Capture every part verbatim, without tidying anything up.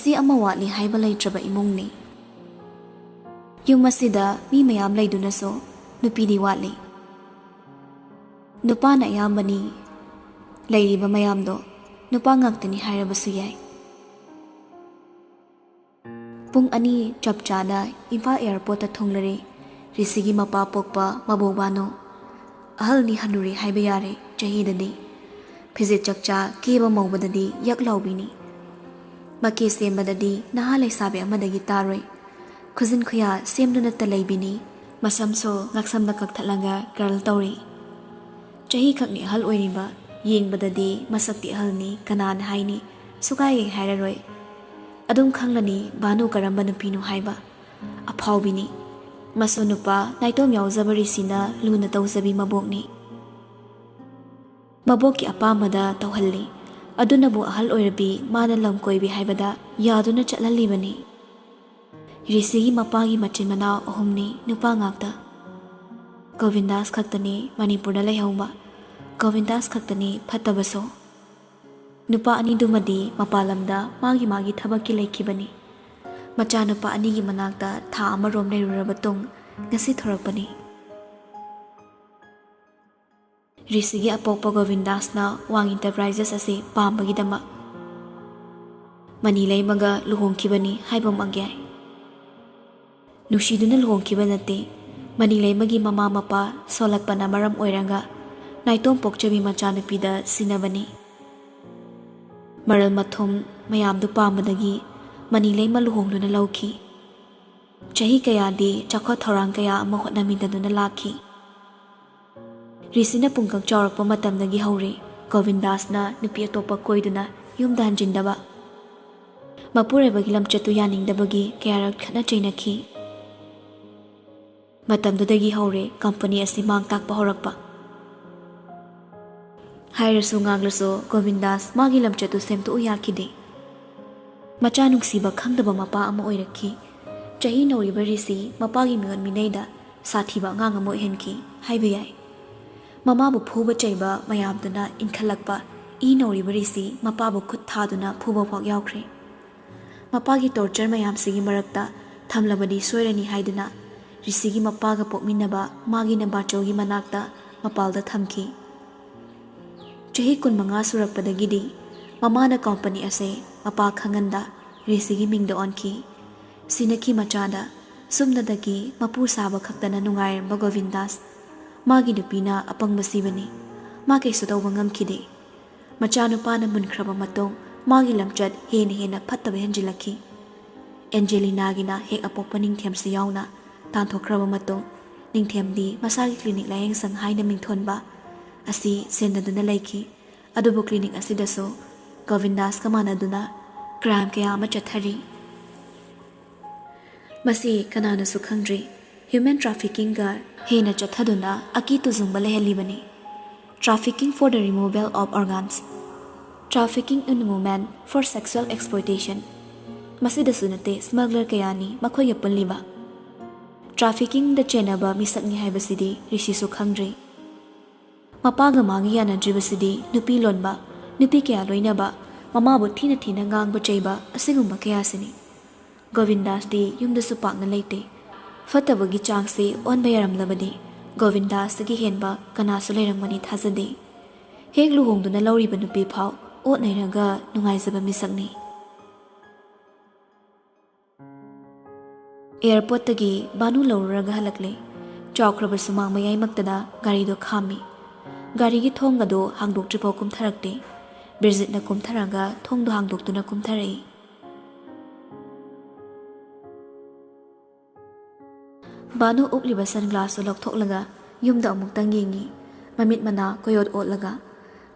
ꯁꯤ ꯑꯃ ꯋꯥꯠꯂꯤ ꯍꯥꯏꯕ ꯂꯩꯇ꯭ꯔꯕ ꯏꯃꯨꯡꯅꯤ꯫ ꯌꯨꯝ ꯑꯁꯤꯗ ꯃꯤ ꯃꯌꯥꯝ ꯂꯩꯗꯨꯅꯁꯨ ꯅꯨꯄꯤꯗꯤ ꯋꯥꯠꯂꯤ꯫ ꯅꯨꯄꯥꯅ ꯑꯌꯥꯝꯕꯅꯤ꯫ ꯂꯩꯔꯤꯕ ꯃꯌꯥꯝꯗꯣ ꯅꯨꯄꯥ ꯉꯥꯛꯇꯅꯤ ꯍꯥꯏꯔꯕꯁꯨ ꯌꯥꯏ꯫ ꯄꯨꯡ ꯑꯅꯤ ꯆꯞ ꯆꯥꯅ ꯏꯝꯐꯥꯜ ꯑꯦꯌꯥꯔꯄꯣꯔꯠꯇ ꯊꯨꯡꯂꯔꯦ ꯔꯤꯁꯤꯒꯤ ꯃꯄꯥ ꯄꯣꯛꯄ ꯃꯕꯣꯛ ꯕꯥꯅꯨ꯫ ꯑꯍꯜꯅꯤ, ꯍꯅꯨꯔꯦ ꯍꯥꯏꯕ ꯌꯥꯔꯦ ꯆꯍꯤꯗꯗꯤ꯫ ꯐꯤꯖꯦꯠ ꯆꯛꯆꯥ ꯀꯦꯕ ꯃꯧꯕꯗꯗꯤ ꯌꯛ ꯂꯥꯎꯕꯤꯅꯤ꯫ ꯃꯀꯦ ꯁꯦꯝꯕꯗꯗꯤ ꯅꯍꯥ ꯂꯩꯁꯥꯕꯤ ꯑꯃꯗꯒꯤ ꯇꯥꯔꯣꯏ꯫ ꯈꯨꯖꯤꯟ ꯈꯨꯌꯥ ꯁꯦꯝꯗꯨꯅꯇ ꯂꯩꯕꯤꯅꯤ꯫ ꯃꯁꯝꯁꯨ ꯉꯛꯁꯝꯗ ꯀꯛꯊꯠꯂꯒ ꯀꯔꯜ ꯇꯧꯔꯤ꯫ ꯆꯍꯤ ꯈꯛꯅꯤ ꯑꯍꯜ ꯑꯣꯏꯔꯤꯕ, ꯌꯦꯡꯕꯗꯗꯤ ꯃꯁꯛꯇꯤ ꯑꯍꯜꯅꯤ, ꯀꯅꯥꯅ ꯍꯥꯏꯅꯤ? ꯁꯨꯀꯥꯏ ꯍꯦꯛ ꯍꯥꯏꯔꯔꯣꯏ꯫ ꯑꯗꯨꯝ ꯈꯪꯂꯅꯤ ꯕꯥꯅꯨ ꯀꯔꯝꯕ ꯅꯨꯄꯤꯅꯣ ꯍꯥꯏꯕ꯫ ꯑꯐꯥꯎꯕꯤꯅꯤ꯫ ꯃꯁꯨ ꯅꯨꯄꯥ ꯅꯥꯏꯇꯣꯝ ꯌꯥꯎꯖꯕ ꯔꯤꯁꯤꯅ ꯂꯨꯅ ꯇꯧꯖꯕꯤ ꯃꯕꯣꯛꯅꯤ꯫ ꯃꯕꯣꯛꯀꯤ ꯑꯄꯥꯝꯕꯗ ꯇꯧꯍꯜꯂꯤ꯫ ꯑꯗꯨꯅꯕꯨ ꯑꯍꯜ ꯑꯣꯏꯔꯕꯤ ꯃꯥꯅ ꯂꯝ ꯀꯣꯏꯕꯤ ꯍꯥꯏꯕꯗ ꯌꯥꯗꯨꯅ ꯆꯠꯍꯜꯂꯤꯕꯅꯤ꯫ ꯔꯤꯁꯤꯒꯤ ꯃꯄꯥꯒꯤ ꯃꯆꯤꯟ ꯃꯅꯥꯎ ꯑꯍꯨꯝꯅꯤ, ꯅꯨꯄꯥ ꯉꯥꯛꯇ꯫ ꯒꯣꯕꯤꯟꯗꯥꯁ ꯈꯛꯇꯅꯤ ꯃꯅꯤꯄꯨꯔꯗ ꯂꯩꯍꯧꯕ꯫ ꯒꯣꯕꯤꯟꯗꯥꯁ ꯈꯛꯇꯅꯤ ꯐꯠꯇꯕꯁꯨ꯫ ꯅꯨꯄꯥ ꯑꯅꯤꯗꯨꯃꯗꯤ ꯃꯄꯥꯟ ꯂꯝꯗ ꯃꯥꯒꯤ ꯃꯥꯒꯤ ꯊꯕꯛꯀꯤ ꯂꯩꯈꯤꯕꯅꯤ꯫ ꯃꯆꯥꯅꯨꯄꯥ ꯑꯅꯤꯒꯤ ꯃꯅꯥꯛꯇ ꯊꯥ ꯑꯃꯔꯣꯝ ꯂꯩꯔꯨꯔꯕ ꯇꯨꯡ ꯉꯁꯤ ꯊꯣꯔꯛꯄꯅꯤ꯫ ꯔꯤꯁꯤꯒꯤ ꯑꯄꯣꯛꯄ ꯒꯣꯕꯤꯟꯗꯥꯁꯅ ꯋꯥꯡ ꯏꯟꯇꯔꯄ꯭ꯔꯥꯏꯖꯦꯁ ꯑꯁꯤ ꯄꯥꯝꯕꯒꯤꯗꯃꯛ ꯃꯅꯤ ꯂꯩꯃꯒ ꯂꯨꯍꯣꯡꯈꯤꯕꯅꯤ ꯍꯥꯏꯕꯃꯛ ꯌꯥꯏ꯫ ꯅꯨꯡꯁꯤꯗꯨꯅ ꯂꯨꯍꯣꯡꯈꯤꯕ ꯅꯠꯇꯦ꯫ ꯃꯅꯤ ꯂꯩꯃꯒꯤ ꯃꯃꯥ ꯃꯄꯥ ꯁꯣꯜꯂꯛꯄꯅ ꯃꯔꯝ ꯑꯣꯏꯔꯒ ꯅꯥꯏꯇꯣꯝ ꯄꯣꯛꯆꯕꯤ ꯃꯆꯥꯅꯨꯄꯤꯗ ꯁꯤꯟꯅꯕꯅꯤ꯫ ꯃꯔꯜ ꯃꯊꯨꯝ ꯃꯌꯥꯝꯗꯨ ꯄꯥꯝꯕꯗꯒꯤ ꯃꯅꯤ ꯂꯩꯃ ꯂꯨꯍꯣꯡꯗꯨꯅ ꯂꯧꯈꯤ꯫ ꯆꯍꯤ ꯀꯌꯥꯗꯤ ꯆꯥꯎꯈꯠ ꯊꯧꯔꯥꯡ ꯀꯌꯥ ꯑꯃ ꯍꯣꯠꯅꯃꯤꯟꯅꯗꯨꯅ ꯂꯥꯛꯈꯤ꯫ ꯔꯤꯁꯤꯅ ꯄꯨꯡꯀꯛ ꯆꯥꯎꯔꯛꯄ ꯃꯇꯝꯗꯒꯤ ꯍꯧꯔꯦ ꯒꯣꯕꯤꯟꯗꯥꯁꯅ ꯅꯨꯄꯤ ꯑꯇꯣꯞꯄ ꯀꯣꯏꯗꯨꯅ ꯌꯨꯝꯗ ꯍꯟꯖꯤꯟꯗꯕ꯫ ꯃꯄꯨꯔꯣꯏꯕꯒꯤ ꯂꯝꯆꯠꯇꯨ ꯌꯥꯅꯤꯡꯗꯕꯒꯤ ꯀꯌꯥꯔꯛ ꯈꯠꯅ ꯆꯩꯅꯈꯤ꯫ ꯃꯇꯝꯗꯨꯗꯒꯤ ꯍꯧꯔꯦ ꯀꯝꯄꯅꯤ ꯑꯁꯤ ꯃꯥꯡ ꯇꯥꯛꯄ ꯍꯧꯔꯛꯄ꯫ ꯍꯥꯏꯔꯁꯨ ꯉꯥꯡꯂꯁꯨ ꯒꯣꯕꯤꯟꯗꯥꯁ ꯃꯥꯒꯤ ꯂꯝꯆꯠꯇꯨ ꯁꯦꯝꯗꯣꯛꯎ ꯌꯥꯈꯤꯗꯦ꯫ ꯃꯆꯥ ꯅꯨꯡꯁꯤꯕ ꯈꯪꯗꯕ ꯃꯄꯥ ꯑꯃ ꯑꯣꯏꯔꯛꯈꯤ꯫ ꯆꯍꯤ ꯅꯧꯔꯤꯕ ꯔꯤꯁꯤ ꯃꯄꯥꯒꯤ ꯃꯤꯑꯣꯠ ꯃꯤꯅꯩꯗ ꯁꯥꯊꯤꯕ ꯑꯉꯥꯡ ꯑꯃ ꯑꯣꯏꯍꯟꯈꯤ ꯍꯥꯏꯕ ꯌꯥꯏ꯫ ꯃꯃꯥꯕꯨ ꯐꯨꯕ ꯆꯩꯕ ꯃꯌꯥꯝꯗꯨꯅ ꯏꯟꯈꯠꯂꯛꯄ ꯏ ꯅꯧꯔꯤꯕ ꯔꯤꯁꯤ ꯃꯄꯥꯕꯨ ꯈꯨꯠ ꯊꯥꯗꯨꯅ ꯐꯨꯕ ꯐꯥꯎ ꯌꯥꯎꯈ꯭ꯔꯦ꯫ ꯃꯄꯥꯒꯤ ꯇꯣꯔꯆꯔ ꯃꯌꯥꯝꯁꯤꯒꯤ ꯃꯔꯛꯇ ꯊꯝꯂꯕꯗꯤ ꯁꯣꯏꯔꯅꯤ ꯍꯥꯏꯗꯨꯅ ꯔꯤꯁꯤꯒꯤ ꯃꯄꯥꯒ ꯄꯣꯛꯃꯤꯟꯅꯕ ꯃꯥꯒꯤ ꯅꯝꯕꯥꯆꯧꯒꯤ ꯃꯅꯥꯛꯇ ꯃꯄꯥꯜꯗ ꯊꯝꯈꯤ꯫ ꯆꯍꯤ ꯀꯨꯟꯃꯉꯥ ꯁꯨꯔꯛꯄꯗꯒꯤꯗꯤ ꯃꯃꯥꯅ ꯀꯣꯝꯄꯅꯤ ꯑꯁꯦ ꯃꯄꯥ ꯈꯪꯍꯟꯗ ꯔꯤꯁꯤꯒꯤ ꯃꯤꯡꯗ ꯑꯣꯟꯈꯤ꯫ ꯁꯤꯅꯈꯤ ꯃꯆꯥꯗ ꯁꯨꯞꯅꯗꯒꯤ ꯃꯄꯨ ꯁꯥꯕ ꯈꯛꯇꯅ ꯅꯨꯡꯉꯥꯏꯔꯝꯕ ꯒꯣꯕꯤꯟꯗꯥꯁ ꯃꯥꯒꯤ ꯅꯨꯄꯤꯅ ꯑꯄꯪꯕ ꯁꯤꯕꯅꯤ꯫ ꯃꯥ ꯀꯩꯁꯨ ꯇꯧꯕ ꯉꯝꯈꯤꯗꯦ꯫ ꯃꯆꯥꯅꯨꯄꯥꯅ ꯃꯨꯟꯈ꯭ꯔꯕ ꯃꯇꯨꯡ ꯃꯥꯒꯤ ꯂꯝꯆꯠ ꯍꯦꯟꯅ ꯍꯦꯟꯅ ꯐꯠꯇꯕ ꯍꯦꯟꯖꯤꯜꯂꯛꯈꯤ꯫ ꯑꯦꯟꯖꯦꯂꯤꯅꯥꯒꯤꯅ ꯍꯦꯛ ꯑꯄꯣꯛꯄ ꯅꯤꯡꯊꯦꯝꯁꯨ ꯌꯥꯎꯅ ꯇꯥꯟꯊꯣꯛꯈ꯭ꯔꯕ ꯃꯇꯨꯡ ꯅꯤꯡꯊꯦꯝꯗꯤ ꯃꯁꯥꯒꯤ ꯀ꯭ꯂꯤꯅꯤꯛ ꯂꯥꯌꯦꯡꯁꯪ ꯍꯥꯏꯅ ꯃꯤꯡꯊꯣꯟꯕ ꯑꯁꯤ ꯁꯦꯟꯅꯗꯨꯅ ꯂꯩꯈꯤ꯫ ꯑꯗꯨꯕꯨ ꯀ꯭ꯂꯤꯅꯤꯛ ꯑꯁꯤꯗꯁꯨ ꯒꯣꯕꯤꯟꯗꯥꯁꯀ ꯃꯥꯟꯅꯗꯨꯅ ꯀ꯭ꯔꯥꯏꯝ ꯀꯌꯥ ꯑꯃ ꯆꯠꯊꯔꯤ꯫ ꯃꯁꯤ ꯀꯅꯥꯅꯁꯨ ꯈꯪꯗ꯭ꯔꯤ꯫ ꯍ꯭ꯌꯨꯃꯦꯟ ꯇ꯭ꯔꯥꯐꯤꯀꯤꯡꯒ ꯍꯦꯟꯅ ꯆꯠꯊꯗꯨꯅ ꯑꯀꯤ ꯇꯨꯖꯨꯡꯕ ꯂꯩꯍꯜꯂꯤꯕꯅꯤ꯫ Trafficking for the removal of organs, trafficking in women for sexual exploitation꯫ ꯃꯁꯤꯗꯁꯨ ꯅꯠꯇꯦ ꯁ꯭ꯃꯒꯂꯔ ꯀꯌꯥꯅꯤ ꯃꯈꯣꯏꯒ ꯄꯨꯜꯂꯤꯕ꯫ ꯇ꯭ꯔꯥꯐꯤꯀꯤꯡꯗ ꯆꯦꯟꯅꯕ ꯃꯤꯁꯛꯅꯤ ꯍꯥꯏꯕꯁꯤꯗꯤ ꯔꯤꯁꯤꯁꯨ ꯈꯪꯗ꯭ꯔꯤ꯫ ꯃꯄꯥꯒ ꯃꯥꯒ ꯌꯥꯅꯗ꯭ꯔꯤꯕꯁꯤꯗꯤ ꯅꯨꯄꯤ ꯂꯣꯟꯕ, ꯅꯨꯄꯤ ꯀꯌꯥ ꯂꯣꯏꯅꯕ, ꯃꯃꯥꯕꯨ ꯊꯤꯅ ꯊꯤꯅ ꯉꯥꯡꯕ ꯆꯩꯕ ꯑꯁꯤꯒꯨꯝꯕ ꯀꯌꯥꯁꯤꯅꯤ꯫ ꯒꯣꯕꯤꯟꯗꯥꯁꯇꯤ ꯌꯨꯝꯗꯁꯨ ꯄꯥꯛꯅ ꯂꯩꯇꯦ꯫ ꯐꯠꯇꯕꯒꯤ ꯆꯥꯡꯁꯤ ꯑꯣꯟꯕ ꯌꯥꯔꯝꯂꯕꯗꯤ ꯒꯣꯕꯤꯟꯗꯥꯁꯇꯒꯤ ꯍꯦꯟꯕ ꯀꯅꯥꯁꯨ ꯂꯩꯔꯝꯒꯅꯤ ꯊꯥꯖꯗꯦ꯫ ꯍꯦꯛ ꯂꯨꯍꯣꯡꯗꯨꯅ ꯂꯧꯔꯤꯕ ꯅꯨꯄꯤ ꯐꯥꯎ ꯑꯣꯠ ꯅꯩꯔꯒ ꯅꯨꯡꯉꯥꯏꯖꯕ ꯃꯤꯁꯛꯅꯤ꯫ ꯑꯦꯌꯔꯄꯣꯔꯠꯇꯒꯤ ꯕꯥꯅꯨ ꯂꯧꯔꯨꯔꯒ ꯍꯜꯂꯛꯂꯦ꯫ ꯆꯥꯎꯈ꯭ꯔꯕ ꯁꯨꯃꯥꯡ ꯃꯌꯥꯏꯃꯛꯇꯗ ꯒꯥꯔꯤꯗꯣ ꯈꯥꯝꯃꯤ꯫ ꯒꯥꯔꯤꯒꯤ ꯊꯣꯡ ꯑꯗꯨ ꯍꯥꯡꯗꯣꯛꯇ꯭ꯔꯤꯐꯥꯎ ꯀꯨꯝꯊꯔꯛꯇꯦ꯫ ꯕꯤꯔꯖꯤꯠꯅ ꯀꯨꯝꯊꯔꯒ ꯊꯣꯡꯗꯨ ꯍꯥꯡꯗꯣꯛꯇꯨꯅ ꯀꯨꯝꯊꯔꯛꯏ꯫ ꯕꯥꯅꯨ ꯎꯞꯂꯤꯕ ꯁꯟꯒ꯭ꯂꯥꯁꯇꯨ ꯂꯧꯊꯣꯛꯂꯒ ꯌꯨꯝꯗ ꯑꯃꯨꯛꯇꯪ ꯌꯦꯡꯉꯤ꯫ ꯃꯃꯤꯠ ꯃꯅꯥ ꯀꯣꯏꯑꯣꯠ ꯑꯣꯠꯂꯒ꯫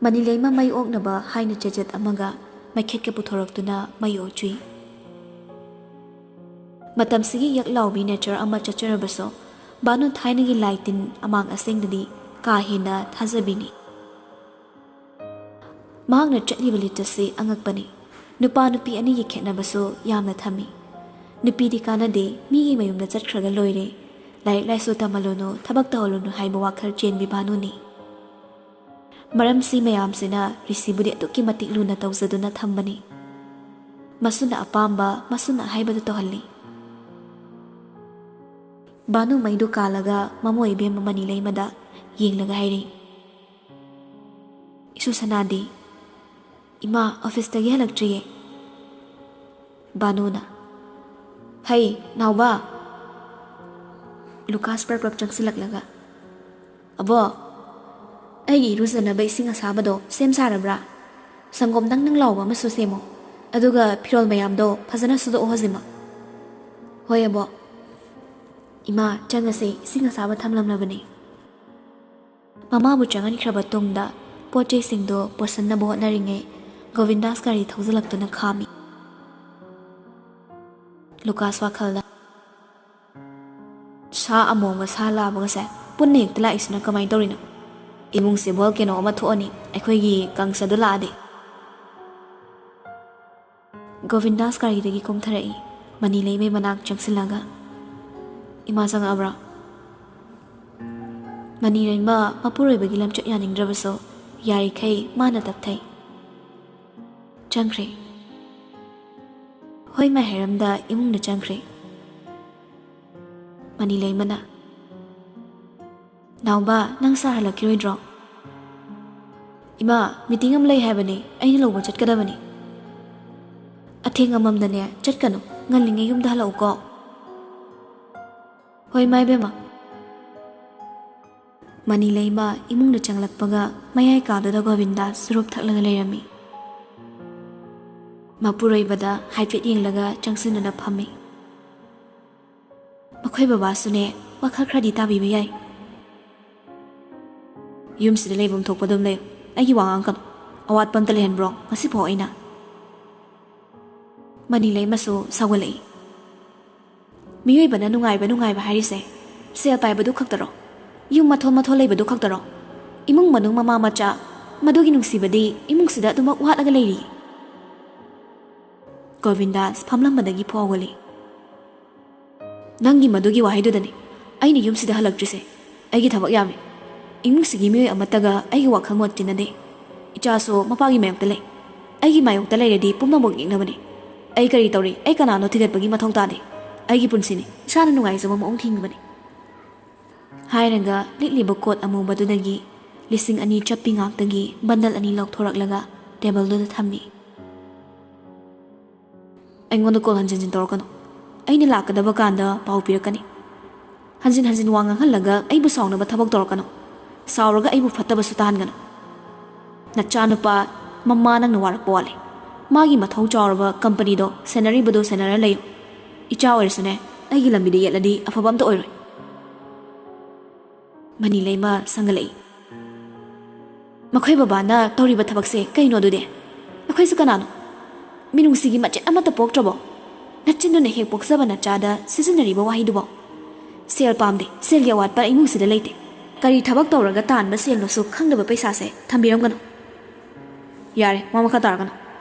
ꯃꯅꯤꯂꯩꯃ ꯃꯩ ꯑꯣꯛꯅꯕ ꯍꯥꯏꯅ ꯆꯦꯆꯦꯠ ꯑꯃꯒ ꯃꯩꯈꯦꯠꯀ ꯄꯨꯊꯣꯔꯛꯇꯨꯅ ꯃꯩ ꯑꯣꯠꯆꯨꯏ꯫ ꯃꯇꯝꯁꯤꯒꯤ ꯌꯛ ꯂꯥꯎꯕꯤ ꯅꯦꯆꯔ ꯑꯃ ꯆꯠꯆꯔꯕꯁꯨ ꯕꯥꯅꯨ ꯊꯥꯏꯅꯒꯤ ꯂꯥꯏ ꯇꯤꯟ ꯑꯃꯥꯡ ꯑꯁꯦꯡꯗꯗꯤ ꯀꯥ ꯍꯦꯟꯅ ꯊꯥꯖꯕꯤꯅꯤ꯫ ꯃꯍꯥꯛꯅ ꯆꯠꯂꯤꯕ ꯂꯤꯆꯠꯁꯤ ꯑꯉꯛꯄꯅꯤ꯫ ꯅꯨꯄꯥ ꯅꯨꯄꯤ ꯑꯅꯤꯒꯤ ꯈꯦꯠꯅꯕꯁꯨ ꯌꯥꯝꯅ ꯊꯝꯃꯤ꯫ ꯅꯨꯄꯤꯗꯤ ꯀꯥꯟꯅꯗꯦ, ꯃꯤꯒꯤ ꯃꯌꯨꯝꯗ ꯆꯠꯈ꯭ꯔꯒ ꯂꯣꯏꯔꯦ꯫ ꯂꯥꯏꯔꯤꯛ ꯂꯥꯏꯁꯨ ꯇꯝꯍꯜꯂꯨꯅꯨ, ꯊꯕꯛ ꯇꯧꯍꯜꯂꯨꯅꯨ ꯍꯥꯏꯕ ꯋꯥꯈꯜ ꯆꯦꯟꯕꯤ ꯕꯥꯅꯨꯅꯤ꯫ ꯃꯔꯝꯁꯤ ꯃꯌꯥꯝꯁꯤꯅ ꯔꯤꯁꯤꯕꯨꯗꯤ ꯑꯗꯨꯛꯀꯤ ꯃꯇꯤꯛ ꯂꯨꯅ ꯇꯧꯖꯗꯨꯅ ꯊꯝꯕꯅꯤ꯫ ꯃꯁꯨꯅ ꯑꯄꯥꯝꯕ, ꯃꯁꯨꯅ ꯑꯍꯩꯕꯗꯨ ꯇꯧꯍꯜꯂꯤ꯫ ꯚꯥꯅꯨ ꯃꯩꯗꯨ ꯀꯥꯜꯂꯒ ꯃꯃꯣꯏ ꯏꯕꯦꯝꯃ ꯃꯅꯤꯂꯩꯃꯗ ꯌꯦꯡꯂꯒ ꯍꯥꯏꯔꯤ, "ꯏꯁꯨ ꯁꯅꯥꯗꯤ?" "ꯏꯃꯥ, ꯑꯣꯐꯤꯁꯇꯒꯤ ꯍꯜꯂꯛꯇ꯭ꯔꯤꯌꯦ꯫" ꯚꯥꯅꯨꯅ, "ꯍꯩ, ꯅꯥꯎꯕ!" ꯂꯨꯀꯥꯁ ꯄ꯭ꯔꯞ ꯄ꯭ꯔꯞ ꯆꯪꯁꯤꯜꯂꯛꯂꯒ, "ꯑꯕꯣ, ꯑꯩꯒꯤ ꯏꯔꯨꯖꯅꯕ ꯏꯁꯤꯡ ꯑꯁꯥꯕꯗꯣ ꯁꯦꯝ ꯁꯥꯔꯕ꯭ꯔꯥ? ꯁꯪꯒꯣꯝ ꯅꯪ ꯅꯪ ꯂꯥꯎꯕ ꯑꯃꯁꯨ ꯁꯦꯝꯃꯣ꯫ ꯑꯗꯨꯒ ꯐꯤꯔꯣꯜ ꯃꯌꯥꯝꯗꯣ ꯐꯖꯅ ꯁꯨꯗꯣꯛꯑꯣ ꯍꯧꯖꯤꯛꯃꯛ꯫" "ꯍꯣꯏ, ꯑꯕꯣ꯫" "ꯏꯃꯥ, ꯆꯪꯉꯁꯦ, ꯏꯁꯤꯡ ꯑꯁꯥꯕ ꯊꯝꯂꯝꯂꯕꯅꯦ꯫" ꯃꯃꯥꯕꯨ ꯆꯪꯍꯟꯈ꯭ꯔꯕ ꯇꯨꯡꯗ ꯄꯣꯠ ꯆꯩꯁꯤꯡꯗꯨ ꯄꯣꯠꯁꯟꯅꯕ ꯍꯣꯠꯅꯔꯤꯉꯩ ꯒꯣꯕꯤꯟꯗꯥꯁ ꯒꯥꯔꯤ ꯊꯧꯖꯤꯜꯂꯛꯇꯨꯅ ꯈꯥꯝꯃꯤ꯫ ꯂꯨꯀꯥꯁ ꯋꯥꯈꯜꯗ, "ꯁꯥ ꯑꯃꯣꯝꯒ ꯁꯥ ꯂꯥꯕꯒꯁꯦ ꯄꯨꯟꯅ ꯍꯦꯛꯇ ꯂꯥꯛꯏꯁꯤꯅ ꯀꯃꯥꯏꯅ ꯇꯧꯔꯤꯅꯣ? ꯏꯃꯨꯡꯁꯦ ꯚꯣꯜꯀꯦꯅꯣ ꯑꯃ ꯊꯣꯛꯑꯅꯤ, ꯑꯩꯈꯣꯏꯒꯤ ꯀꯪꯁꯗꯨ ꯂꯥꯛꯑꯗꯤ꯫" ꯒꯣꯕꯤꯟꯗꯥꯁ ꯒꯥꯔꯤꯗꯒꯤ ꯀꯨꯝꯊꯔꯛꯏ꯫ ꯃꯅꯤꯂꯩꯃꯩ ꯃꯅꯥꯛ ꯆꯪꯁꯤꯜꯂꯒ, "ꯏꯃꯥ ꯆꯪꯉꯛꯑꯕ꯭ꯔꯥ?" ꯃꯅꯤꯂꯩꯃ ꯃꯄꯨꯔꯣꯏꯕꯒꯤ ꯂꯝꯆꯠ ꯌꯥꯅꯤꯡꯗ꯭ꯔꯕꯁꯨ ꯌꯥꯔꯤꯈꯩ ꯃꯥꯅ ꯇꯞꯊꯩ꯫ "ꯆꯪꯈ꯭ꯔꯦ꯫" ꯍꯣꯏ ꯃꯥꯏ ꯍꯥꯏꯔꯝꯗ ꯏꯃꯨꯡꯗ ꯆꯪꯈ꯭ꯔꯦ꯫ ꯃꯅꯤꯂꯩꯃꯅ, "ꯅꯥꯎꯕ, ꯅꯪ ꯁꯥꯔ ꯍꯜꯂꯛꯈꯤꯔꯣꯏꯗ꯭ꯔꯣ?" "ꯏꯃꯥ, ꯃꯤꯇꯤꯡ ꯑꯃ ꯂꯩ ꯍꯥꯏꯕꯅꯦ, ꯑꯩꯅ ꯂꯧꯕ ꯆꯠꯀꯗꯕꯅꯤ꯫" "ꯑꯊꯦꯡ ꯑꯃꯝꯗꯅꯦ ꯆꯠꯀꯅꯨ, ꯉꯜꯂꯤꯉꯩ ꯌꯨꯝꯗ ꯍꯜꯂꯛꯎꯀꯣ꯫" "ꯍꯣꯏ, ꯏꯃꯥ ꯏꯕꯦꯝꯃ꯫" ꯃꯅꯤꯂꯩꯃ ꯏꯃꯨꯡꯗ ꯆꯪꯂꯛꯄꯒ ꯃꯌꯥꯏ ꯀꯥꯗꯨꯗ ꯒꯣꯕꯤꯟꯗꯥ ꯆꯨꯔꯨꯞ ꯊꯛꯂꯒ ꯂꯩꯔꯝꯃꯤ꯫ ꯃꯄꯨꯔꯣꯏꯕꯗ ꯍꯥꯏꯐꯦꯠ ꯌꯦꯡꯂꯒ ꯆꯪꯁꯤꯟꯗꯨꯅ ꯐꯝꯃꯤ꯫ ꯃꯈꯣꯏ ꯕꯕꯥꯁꯨꯅꯦ, ꯋꯥꯈꯜ ꯈꯔꯗꯤ ꯇꯥꯕꯤꯕ ꯌꯥꯏ꯫ "ꯌꯨꯝꯁꯤꯗ ꯂꯩꯐꯝ ꯊꯣꯛꯄ ꯑꯗꯨꯝ ꯂꯩꯌꯨ, ꯑꯩꯒꯤ ꯋꯥ ꯉꯥꯡꯀꯅꯨ꯫ ꯑꯋꯥꯠꯄ ꯑꯝꯇ ꯂꯩꯍꯟꯕ꯭ꯔꯣ ꯉꯁꯤꯐꯥꯎ ꯑꯩꯅ?" ꯃꯅꯤꯂꯩꯃꯁꯨ ꯁꯥꯎꯒꯠꯂꯛꯏ꯫ "ꯃꯤꯑꯣꯏꯕꯅ ꯅꯨꯡꯉꯥꯏꯕ ꯅꯨꯡꯉꯥꯏꯕ ꯍꯥꯏꯔꯤꯁꯦ ꯁꯦꯜ ꯄꯥꯏꯕꯗꯨ ꯈꯛꯇꯔꯣ? ꯌꯨꯝ ꯃꯊꯣꯟ ꯃꯊꯣꯟ ꯂꯩꯕꯗꯨ ꯈꯛꯇꯔꯣ? ꯏꯃꯨꯡ ꯃꯅꯨꯡ ꯃꯃꯥ ꯃꯆꯥ, ꯃꯗꯨꯒꯤ ꯅꯨꯡꯁꯤꯕꯗꯤ ꯏꯃꯨꯡꯁꯤꯗ ꯑꯗꯨꯃꯛ ꯋꯥꯠꯂꯒ ꯂꯩꯔꯤ꯫" ꯒꯣꯕꯤꯟꯗꯥꯁ ꯐꯝꯂꯝꯕꯗꯒꯤ ꯐꯥꯎꯒꯠꯂꯤ꯫ "ꯅꯪꯒꯤ ꯃꯗꯨꯒꯤ ꯋꯥꯍꯩꯗꯨꯗꯅꯤ ꯑꯩꯅ ꯌꯨꯝꯁꯤꯗ ꯍꯜꯂꯛꯇ꯭ꯔꯤꯁꯦ꯫ ꯑꯩꯒꯤ ꯊꯕꯛ ꯌꯥꯝꯃꯤ꯫ ꯏꯃꯨꯡꯁꯤꯒꯤ ꯃꯤꯑꯣꯏ ꯑꯃꯠꯇꯒ ꯑꯩꯒꯤ ꯋꯥꯈꯜ ꯃꯣꯠ ꯆꯦꯟꯅꯗꯦ꯫ ꯏꯆꯥꯁꯨ ꯃꯄꯥꯒꯤ ꯃꯥꯌꯣꯛꯇ ꯂꯩ꯫ ꯑꯩꯒꯤ ꯃꯥꯌꯣꯛꯇ ꯂꯩꯔꯗꯤ ꯄꯨꯝꯅꯃꯛ ꯌꯦꯛꯅꯕꯅꯤ꯫ "ꯑꯩ ꯀꯔꯤ ꯇꯧꯔꯤ? ꯑꯩ ꯀꯅꯥꯅꯣ ꯊꯤꯒꯠꯄꯒꯤ ꯃꯊꯧ ꯇꯥꯗꯦ꯫ ꯑꯩꯒꯤ ꯄꯨꯟꯁꯤꯅꯤ, ꯏꯁꯥꯅ ꯅꯨꯡꯉꯥꯏꯖꯕ ꯃꯑꯣꯡ ꯍꯤꯡꯕꯅꯤ"꯫ ꯍꯥꯏꯔꯒ ꯂꯤꯠꯂꯤꯕ ꯀꯣꯠ ꯑꯃꯨꯕꯗꯨꯗꯒꯤ ꯂꯤꯁꯤꯡ ꯑꯅꯤ ꯆꯠꯄꯤ ꯉꯥꯛꯇꯒꯤ ꯕꯟꯗꯜ ꯑꯅꯤ ꯂꯧꯊꯣꯔꯛꯂꯒ ꯇꯦꯕꯜꯗꯨꯗ ꯊꯝꯃꯤ꯫ "ꯑꯩꯉꯣꯟꯗ ꯀꯣꯜ ꯍꯟꯖꯤꯟ ꯍꯟꯖꯤꯟ ꯇꯧꯔꯛꯀꯅꯨ꯫ ꯑꯩꯅ ꯂꯥꯛꯀꯗꯕ ꯀꯥꯟꯗ ꯄꯥꯎ ꯄꯤꯔꯛꯀꯅꯤ꯫ ꯍꯟꯖꯤꯟ ꯍꯟꯖꯤꯟ ꯋꯥ ꯉꯥꯡꯍꯜꯂꯒ ꯑꯩꯕꯨ ꯁꯥꯎꯅꯕ ꯊꯕꯛ ꯇꯧꯔꯛꯀꯅꯨ꯫ ꯁꯥꯎꯔꯒ ꯑꯩꯕꯨ ꯐꯠꯇꯕꯁꯨ ꯇꯥꯍꯟꯒꯅꯨ꯫ ꯅꯆꯥꯅꯨꯄꯥ, ꯃꯃꯥ ꯅꯪꯅ ꯋꯥꯔꯛꯄ ꯋꯥꯠꯂꯦ꯫ ꯃꯥꯒꯤ ꯃꯊꯧ ꯆꯥꯎꯔꯕ ꯀꯝꯄꯅꯤꯗꯣ ꯁꯦꯟꯅꯔꯤꯕꯗꯣ ꯁꯦꯟꯅꯔ ꯂꯩꯌꯨ꯫ ꯏꯆꯥ ꯑꯣꯏꯔꯁꯨꯅꯦ, ꯑꯩꯒꯤ ꯂꯝꯕꯤꯗ ꯌꯦꯠꯂꯗꯤ ꯑꯐꯕ ꯑꯝꯇ ꯑꯣꯏꯔꯣꯏ"꯫ ꯃꯅꯤꯂꯩꯃ ꯁꯪꯒꯠꯂꯛꯏ꯫ "ꯃꯈꯣꯏ ꯕꯕꯥꯅ ꯇꯧꯔꯤꯕ ꯊꯕꯛꯁꯦ ꯀꯩꯅꯣ ꯑꯗꯨꯗꯤ? ꯑꯩꯈꯣꯏꯁꯨ ꯀꯅꯥꯅꯣ? ꯃꯤꯅꯨꯡꯁꯤꯒꯤ ꯃꯆꯦꯠ ꯑꯃꯠꯇ ꯄꯣꯛꯇ꯭ꯔꯕꯣ? ꯅꯆꯤꯟꯗꯨꯅ ꯍꯦꯛ ꯄꯣꯛꯆꯕ ꯅꯆꯥꯗ ꯁꯤꯖꯤꯟꯅꯔꯤꯕ ꯋꯥꯍꯩꯗꯨꯕꯣ? ꯁꯦꯜ ꯄꯥꯝꯗꯦ, ꯁꯦꯜꯒꯤ ꯑꯋꯥꯠꯄ ꯏꯃꯨꯡꯁꯤꯗ ꯂꯩꯇꯦ꯫ ꯀꯔꯤ ꯊꯕꯛ ꯇꯧꯔꯒ ꯇꯥꯟꯕ ꯁꯦꯜꯅꯣꯁꯨ ꯈꯪꯗꯕ ꯄꯩꯁꯥꯁꯦ ꯊꯝꯕꯤꯔꯝꯒꯅꯨ꯫ ꯌꯥꯔꯦ, ꯋꯥ ꯃꯈꯥ ꯇꯥꯔꯛꯀꯅꯨ꯫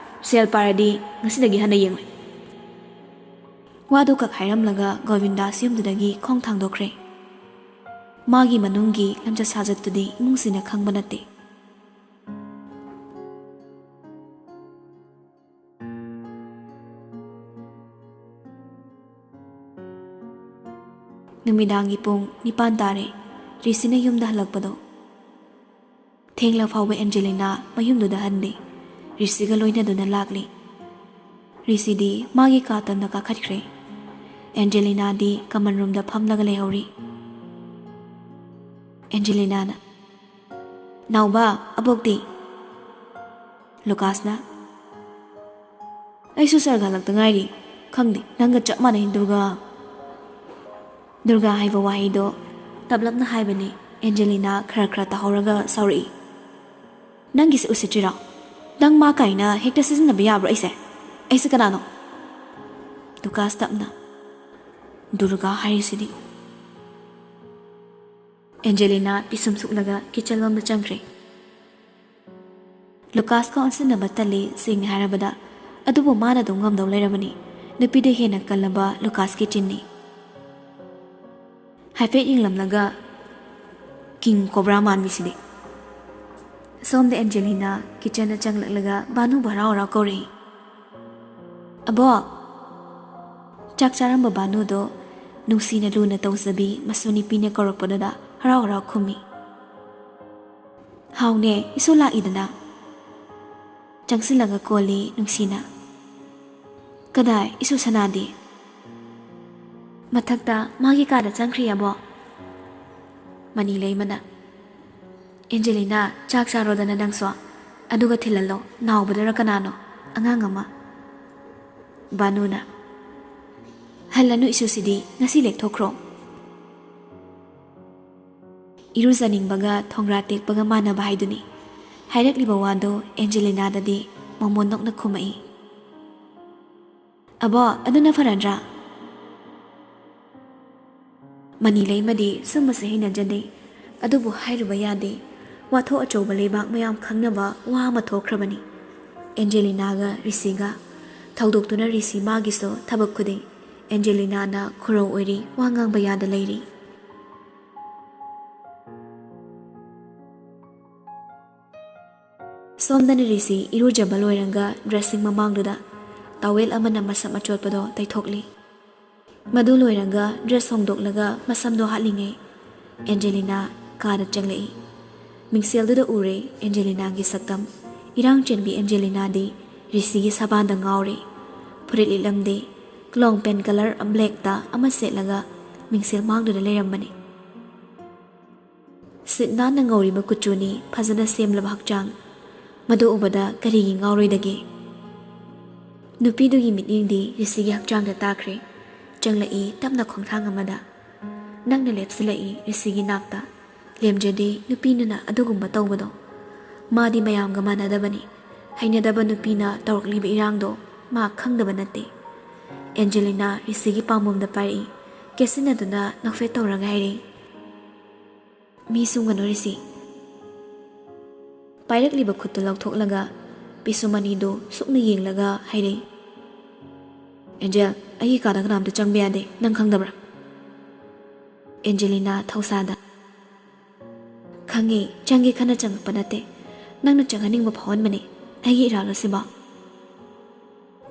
ꯁꯦꯜ ꯄꯥꯏꯔꯗꯤ ꯉꯁꯤꯗꯒꯤ ꯍꯟꯅ ꯌꯦꯡꯉꯣꯏ"꯫ ꯋꯥꯗꯨ ꯈꯛ ꯍꯥꯏꯔꯝꯂꯒ ꯒꯣꯕꯤꯟꯗꯥꯁ ꯌꯨꯝꯗꯨꯗꯒꯤ ꯈꯣꯡ ꯊꯥꯡꯗꯣꯛꯈ꯭ꯔꯦ꯫ ꯃꯥꯒꯤ ꯃꯅꯨꯡꯒꯤ ꯂꯝꯆꯠ ꯁꯥꯖꯠꯇꯨꯗꯤ ꯏꯃꯨꯡꯁꯤꯅ ꯈꯪꯕ ꯅꯠꯇꯦ꯫ ꯅꯨꯃꯤꯗꯥꯡꯒꯤ ꯄꯨꯡ ꯅꯤꯄꯥꯟ ꯇꯥꯔꯦ꯫ ꯔꯤꯁꯤꯅ ꯌꯨꯝꯗ ꯍꯜꯂꯛꯄꯗꯣ꯫ ꯊꯦꯡꯂ ꯐꯥꯎꯕ ꯑꯦꯟꯖꯦꯂꯤꯅꯥ ꯃꯌꯨꯝꯗꯨꯗ ꯍꯟꯗꯦ꯫ ꯔꯤꯁꯤꯒ ꯂꯣꯏꯅꯗꯨꯅ ꯂꯥꯛꯂꯤ꯫ ꯔꯤꯁꯤꯗꯤ ꯃꯥꯒꯤ ꯀꯥ ꯇꯝꯅ ꯀꯥꯈꯠꯈ꯭ꯔꯦ꯫ ꯑꯦꯟꯖꯦꯂꯤꯅꯥꯗꯤ ꯀꯃꯟ ꯔꯨꯝꯗ ꯐꯝꯂꯒ ꯂꯩꯍꯧꯔꯤ꯫ ꯑꯦꯟꯖꯦꯂꯤꯅꯥꯅ, "ꯅꯥꯎꯕ, ꯑꯕꯣꯛꯇꯤ?" ꯂꯨꯀꯥꯁꯅ, "ꯑꯩꯁꯨ ꯁꯔꯒ ꯍꯜꯂꯛꯇ ꯉꯥꯏꯔꯤ꯫ ꯈꯪꯗꯦ, ꯅꯪꯒ ꯆꯞ ꯃꯥꯟꯅꯩ, ꯗꯨꯔꯒꯥ"꯫ ꯗꯨꯔꯒꯥ ꯍꯥꯏꯕ ꯋꯥꯍꯩꯗꯣ ꯇꯞꯂꯞꯅ ꯍꯥꯏꯕꯅꯤ꯫ ꯑꯦꯟꯖꯦꯂꯤꯅꯥ ꯈꯔ ꯈꯔ ꯇꯥꯍꯧꯔꯒ ꯁꯥꯎꯔꯛꯏ꯫ "ꯅꯪꯒꯤꯁꯦ ꯎꯁꯤꯠꯇ꯭ꯔꯤꯔꯣ? ꯅꯪ ꯃꯥ ꯀꯥꯏꯅ ꯍꯦꯛꯇ ꯁꯤꯖꯤꯟꯅꯕ ꯌꯥꯕ꯭ꯔꯣ ꯑꯩꯁꯦ? ꯑꯩꯁꯦ ꯀꯅꯥꯅꯣ?" ꯂꯨꯀꯥꯁ ꯇꯞꯅ, "ꯗꯨꯔꯒꯥ ꯍꯥꯏꯔꯤꯁꯤꯗꯤ"꯫ ꯑꯦꯟꯖꯦꯂꯤꯅꯥ ꯄꯤꯁꯨꯝ ꯁꯨꯛꯂꯒ ꯀꯤꯆꯟ ꯂꯣꯝꯗ ꯆꯪꯈ꯭ꯔꯦ꯫ ꯂꯨꯀꯥꯁꯀ ꯑꯣꯟꯁꯤꯟꯅꯕ ꯇꯜꯂꯤ, ꯁꯦꯡꯅ ꯍꯥꯏꯔꯕꯗ꯫ ꯑꯗꯨꯕꯨ ꯃꯥꯅ ꯑꯗꯨꯝ ꯉꯝꯗꯧ ꯂꯩꯔꯕꯅꯤ꯫ ꯅꯨꯄꯤꯗ ꯍꯦꯟꯅ ꯀꯜꯂꯕ ꯂꯨꯀꯥꯁꯀꯤ ꯆꯤꯟꯅꯤ꯫ ꯍꯥꯏꯐꯦꯠ ꯌꯦꯡꯂꯝꯂꯒ ꯀꯤꯡ ꯀꯣꯕ꯭ꯔꯥ ꯃꯥꯟꯕꯤꯁꯤꯗꯤ꯫ ꯁꯣꯝꯗ ꯑꯦꯟꯖꯦꯂꯤꯅꯥ ꯀꯤꯆꯟꯗ ꯆꯪꯂꯛꯂꯒ ꯚꯥꯅꯨꯕꯨ ꯍꯔꯥꯎ ꯍꯔꯥꯎ ꯀꯧꯔꯛꯏ꯫ "ꯑꯕꯣ!" ꯆꯥꯛ ꯆꯥꯔꯝꯕ ꯕꯥꯅꯨꯗꯣ ꯅꯨꯡꯁꯤꯅ ꯂꯨꯅ ꯇꯧꯖꯕꯤ ꯃꯁꯨ ꯅꯨꯄꯤꯅ ꯀꯧꯔꯛꯄꯗꯨꯗ ꯍꯔꯥꯎ ꯍꯔꯥꯎ ꯈꯨꯝꯃꯤ꯫ "ꯍꯥꯎꯅꯦ, ꯏꯁꯨ ꯂꯥꯛꯏꯗꯅ?" ꯆꯪꯁꯤꯜꯂꯒ ꯀꯣꯜꯂꯤ ꯅꯨꯡꯁꯤꯅ꯫ "ꯀꯗꯥꯏ, ꯏꯁꯨ ꯁꯅꯥꯗꯤ?" "ꯃꯊꯛꯇ ꯃꯥꯒꯤ ꯀꯥꯗ ꯆꯪꯈ꯭ꯔꯤ, ꯑꯕꯣ꯫" ꯃꯅꯤ ꯂꯩꯃꯅ, "ꯑꯦꯟꯖꯦꯂꯤꯅꯥ, ꯆꯥꯛ ꯆꯥꯔꯣꯗꯅ ꯅꯪꯁꯨ, ꯑꯗꯨꯒ ꯊꯤꯜꯍꯜꯂꯣ, ꯅꯥꯎꯕꯗꯔ ꯀꯅꯥꯅꯣ, ꯑꯉꯥꯡ ꯑꯃ꯫" ꯕꯥꯅꯨꯅ, "ꯍꯜꯂꯅꯨ ꯏꯁꯨꯁꯤꯗꯤ, ꯉꯁꯤ ꯂꯦꯛꯊꯣꯛꯈ꯭ꯔꯣ꯫" ꯏꯔꯨꯖꯅꯤꯡꯕꯒ ꯊꯣꯡꯒ꯭ꯔꯥ ꯇꯦꯛꯄꯒ ꯃꯥꯟꯅꯕ ꯍꯥꯏꯗꯨꯅꯤ꯫ ꯍꯥꯏꯔꯛꯂꯤꯕ ꯋꯥꯗꯣ ꯑꯦꯟꯖꯦꯂꯤꯅꯥꯗꯗꯤ ꯃꯣꯃꯣꯟ ꯅꯣꯛꯅ ꯈꯨꯝꯃꯛꯏ꯫ "ꯑꯕꯣ, ꯑꯗꯨꯅ ꯐꯔꯗ꯭ꯔꯥ?" ꯃꯅꯤ ꯂꯩꯃꯗꯤ ꯁꯨꯝꯕꯁꯦ ꯍꯩꯅꯖꯗꯦ꯫ ꯑꯗꯨꯕꯨ ꯍꯥꯏꯔꯨꯕ ꯌꯥꯗꯦ꯫ ꯋꯥꯊꯣꯛ ꯑꯆꯧꯕ ꯂꯩꯕꯥꯛ ꯃꯌꯥꯝ ꯈꯪꯅꯕ ꯋꯥ ꯑꯃ ꯊꯣꯛꯈ꯭ꯔꯕꯅꯤ꯫ ꯑꯦꯟꯖꯦꯂꯤꯅꯥꯒ ꯔꯤꯁꯤꯒ ꯊꯧꯗꯣꯛꯇꯨꯅ ꯔꯤꯁꯤ ꯃꯥꯒꯤꯁꯨ ꯊꯕꯛ ꯈꯨꯗꯤꯡ ꯑꯦꯟꯖꯦꯂꯤꯅꯥꯅ ꯈꯨꯔꯧ ꯑꯣꯏꯔꯤ, ꯋꯥ ꯉꯥꯡꯕ ꯌꯥꯗ ꯂꯩꯔꯤ꯫ ꯁꯣꯝꯗꯅ ꯔꯤꯁꯤ ꯏꯔꯨꯖꯕ ꯂꯣꯏꯔꯒ ꯗ꯭ꯔꯦꯁꯤꯡ ꯃꯃꯥꯡꯗꯨꯗ ꯇꯥꯋꯦꯜ ꯑꯃꯅ ꯃꯁꯝ ꯑꯆꯣꯠꯄꯗꯣ ꯇꯩꯊꯣꯛꯂꯤ꯫ ꯃꯗꯨ ꯂꯣꯏꯔꯒ ꯗ꯭ꯔꯦꯁ ꯍꯣꯡꯗꯣꯛꯂꯒ ꯃꯁꯝꯗꯣ ꯍꯥꯠꯂꯤꯉꯩ ꯑꯦꯟꯖꯦꯂꯤꯅꯥ ꯀꯥꯗ ꯆꯪꯂꯛꯏ꯫ ꯃꯤꯡꯁꯦꯜꯗꯨꯗ ꯎꯔꯦ ꯑꯦꯟꯖꯦꯂꯤꯅꯥꯒꯤ ꯁꯛꯇꯝ꯫ ꯏꯔꯥꯡ ꯆꯦꯟꯕꯤ ꯑꯦꯟꯖꯦꯂꯤꯅꯥꯗꯤ ꯔꯤꯁꯤꯒꯤ ꯁꯕꯥꯟꯗ ꯉꯥꯎꯔꯦ꯫ ꯐꯨꯔꯤꯠ ꯂꯤꯠꯂꯝꯗꯦ꯫ ꯀ꯭ꯂꯣꯡ ꯄꯦꯟ ꯀꯂꯔ ꯕ꯭ꯂꯦꯛꯇ ꯑꯃ ꯁꯦꯠꯂꯒ ꯃꯤꯡꯁꯦꯜ ꯃꯥꯡꯗꯨꯗ ꯂꯩꯔꯝꯕꯅꯤ꯫ ꯁꯤꯠ ꯅꯥꯟꯅ ꯉꯧꯔꯤꯕ ꯀꯨꯆꯨꯅꯤ, ꯐꯖꯅ ꯁꯦꯝꯂꯕ ꯍꯛꯆꯥꯡ꯫ ꯃꯗꯨ ꯎꯕꯗ ꯀꯔꯤꯒꯤ ꯉꯥꯎꯔꯣꯏꯗꯒꯦ? ꯅꯨꯄꯤꯗꯨꯒꯤ ꯃꯤꯠꯌꯦꯡꯗꯤ ꯔꯤꯁꯤꯒꯤ ꯍꯛꯆꯥꯡꯗ ꯇꯥꯈ꯭ꯔꯦ꯫ ꯆꯪꯂꯛꯏ ꯇꯞꯅ ꯈꯣꯡꯊꯥꯡ ꯑꯃꯗ꯫ ꯅꯛꯅ ꯂꯦꯞꯁꯤꯜꯂꯛꯏ ꯔꯤꯁꯤꯒꯤ ꯅꯥꯛꯇ꯫ ꯂꯦꯝꯖꯗꯦ ꯅꯨꯄꯤꯅꯅ ꯑꯗꯨꯒꯨꯝꯕ ꯇꯧꯕꯗꯣ꯫ ꯃꯥꯗꯤ ꯃꯌꯥꯝꯒ ꯃꯥꯟꯅꯗꯕꯅꯤ꯫ ꯍꯩꯅꯗꯕ ꯅꯨꯄꯤꯅ ꯇꯧꯔꯛꯂꯤꯕ ꯏꯔꯥꯡꯗꯣ ꯃꯥ ꯈꯪꯗꯕ ꯅꯠꯇꯦ꯫ ꯑꯦꯟꯖꯦꯂꯤꯅꯥ ꯔꯤꯁꯤꯒꯤ ꯄꯥꯝꯕꯣꯝꯗ ꯄꯥꯏꯔꯛꯏ꯫ ꯀꯦꯠꯁꯤꯟꯅꯗꯨꯅ ꯅꯣꯛꯐꯦꯠ ꯇꯧꯔꯒ ꯍꯥꯏꯔꯛꯏ, "ꯃꯤ ꯁꯨꯡꯒꯅꯨ ꯔꯤꯁꯤ꯫" ꯄꯥꯏꯔꯛꯂꯤꯕ ꯈꯨꯠꯇꯨ ꯂꯧꯊꯣꯛꯂꯒ ꯄꯤꯁꯨꯝ ꯑꯅꯤꯗꯨ ꯁꯨꯛꯅ ꯌꯦꯡꯂꯒ ꯍꯥꯏꯔꯛꯏ, "ꯑꯦꯟꯖꯦꯜ, ꯑꯩꯒꯤ ꯀꯥꯗ ꯀꯅꯥꯝꯇ ꯆꯪꯕ ꯌꯥꯗꯦ, ꯅꯪ ꯈꯪꯗꯕ꯭ꯔꯥ?" ꯑꯦꯟꯖꯦꯂꯤꯅꯥ ꯊꯧꯁꯥꯗ, "ꯈꯪꯉꯦ, ꯆꯪꯒꯦ ꯈꯟꯅ ꯆꯪꯉꯛꯄ ꯅꯠꯇꯦ, ꯅꯪꯅ ꯆꯪꯍꯟꯅꯤꯡꯕ ꯐꯥꯎꯍꯟꯕꯅꯦ, ꯑꯩꯒꯤ ꯏꯔꯥꯜꯂꯣ ꯁꯤꯕꯣ?"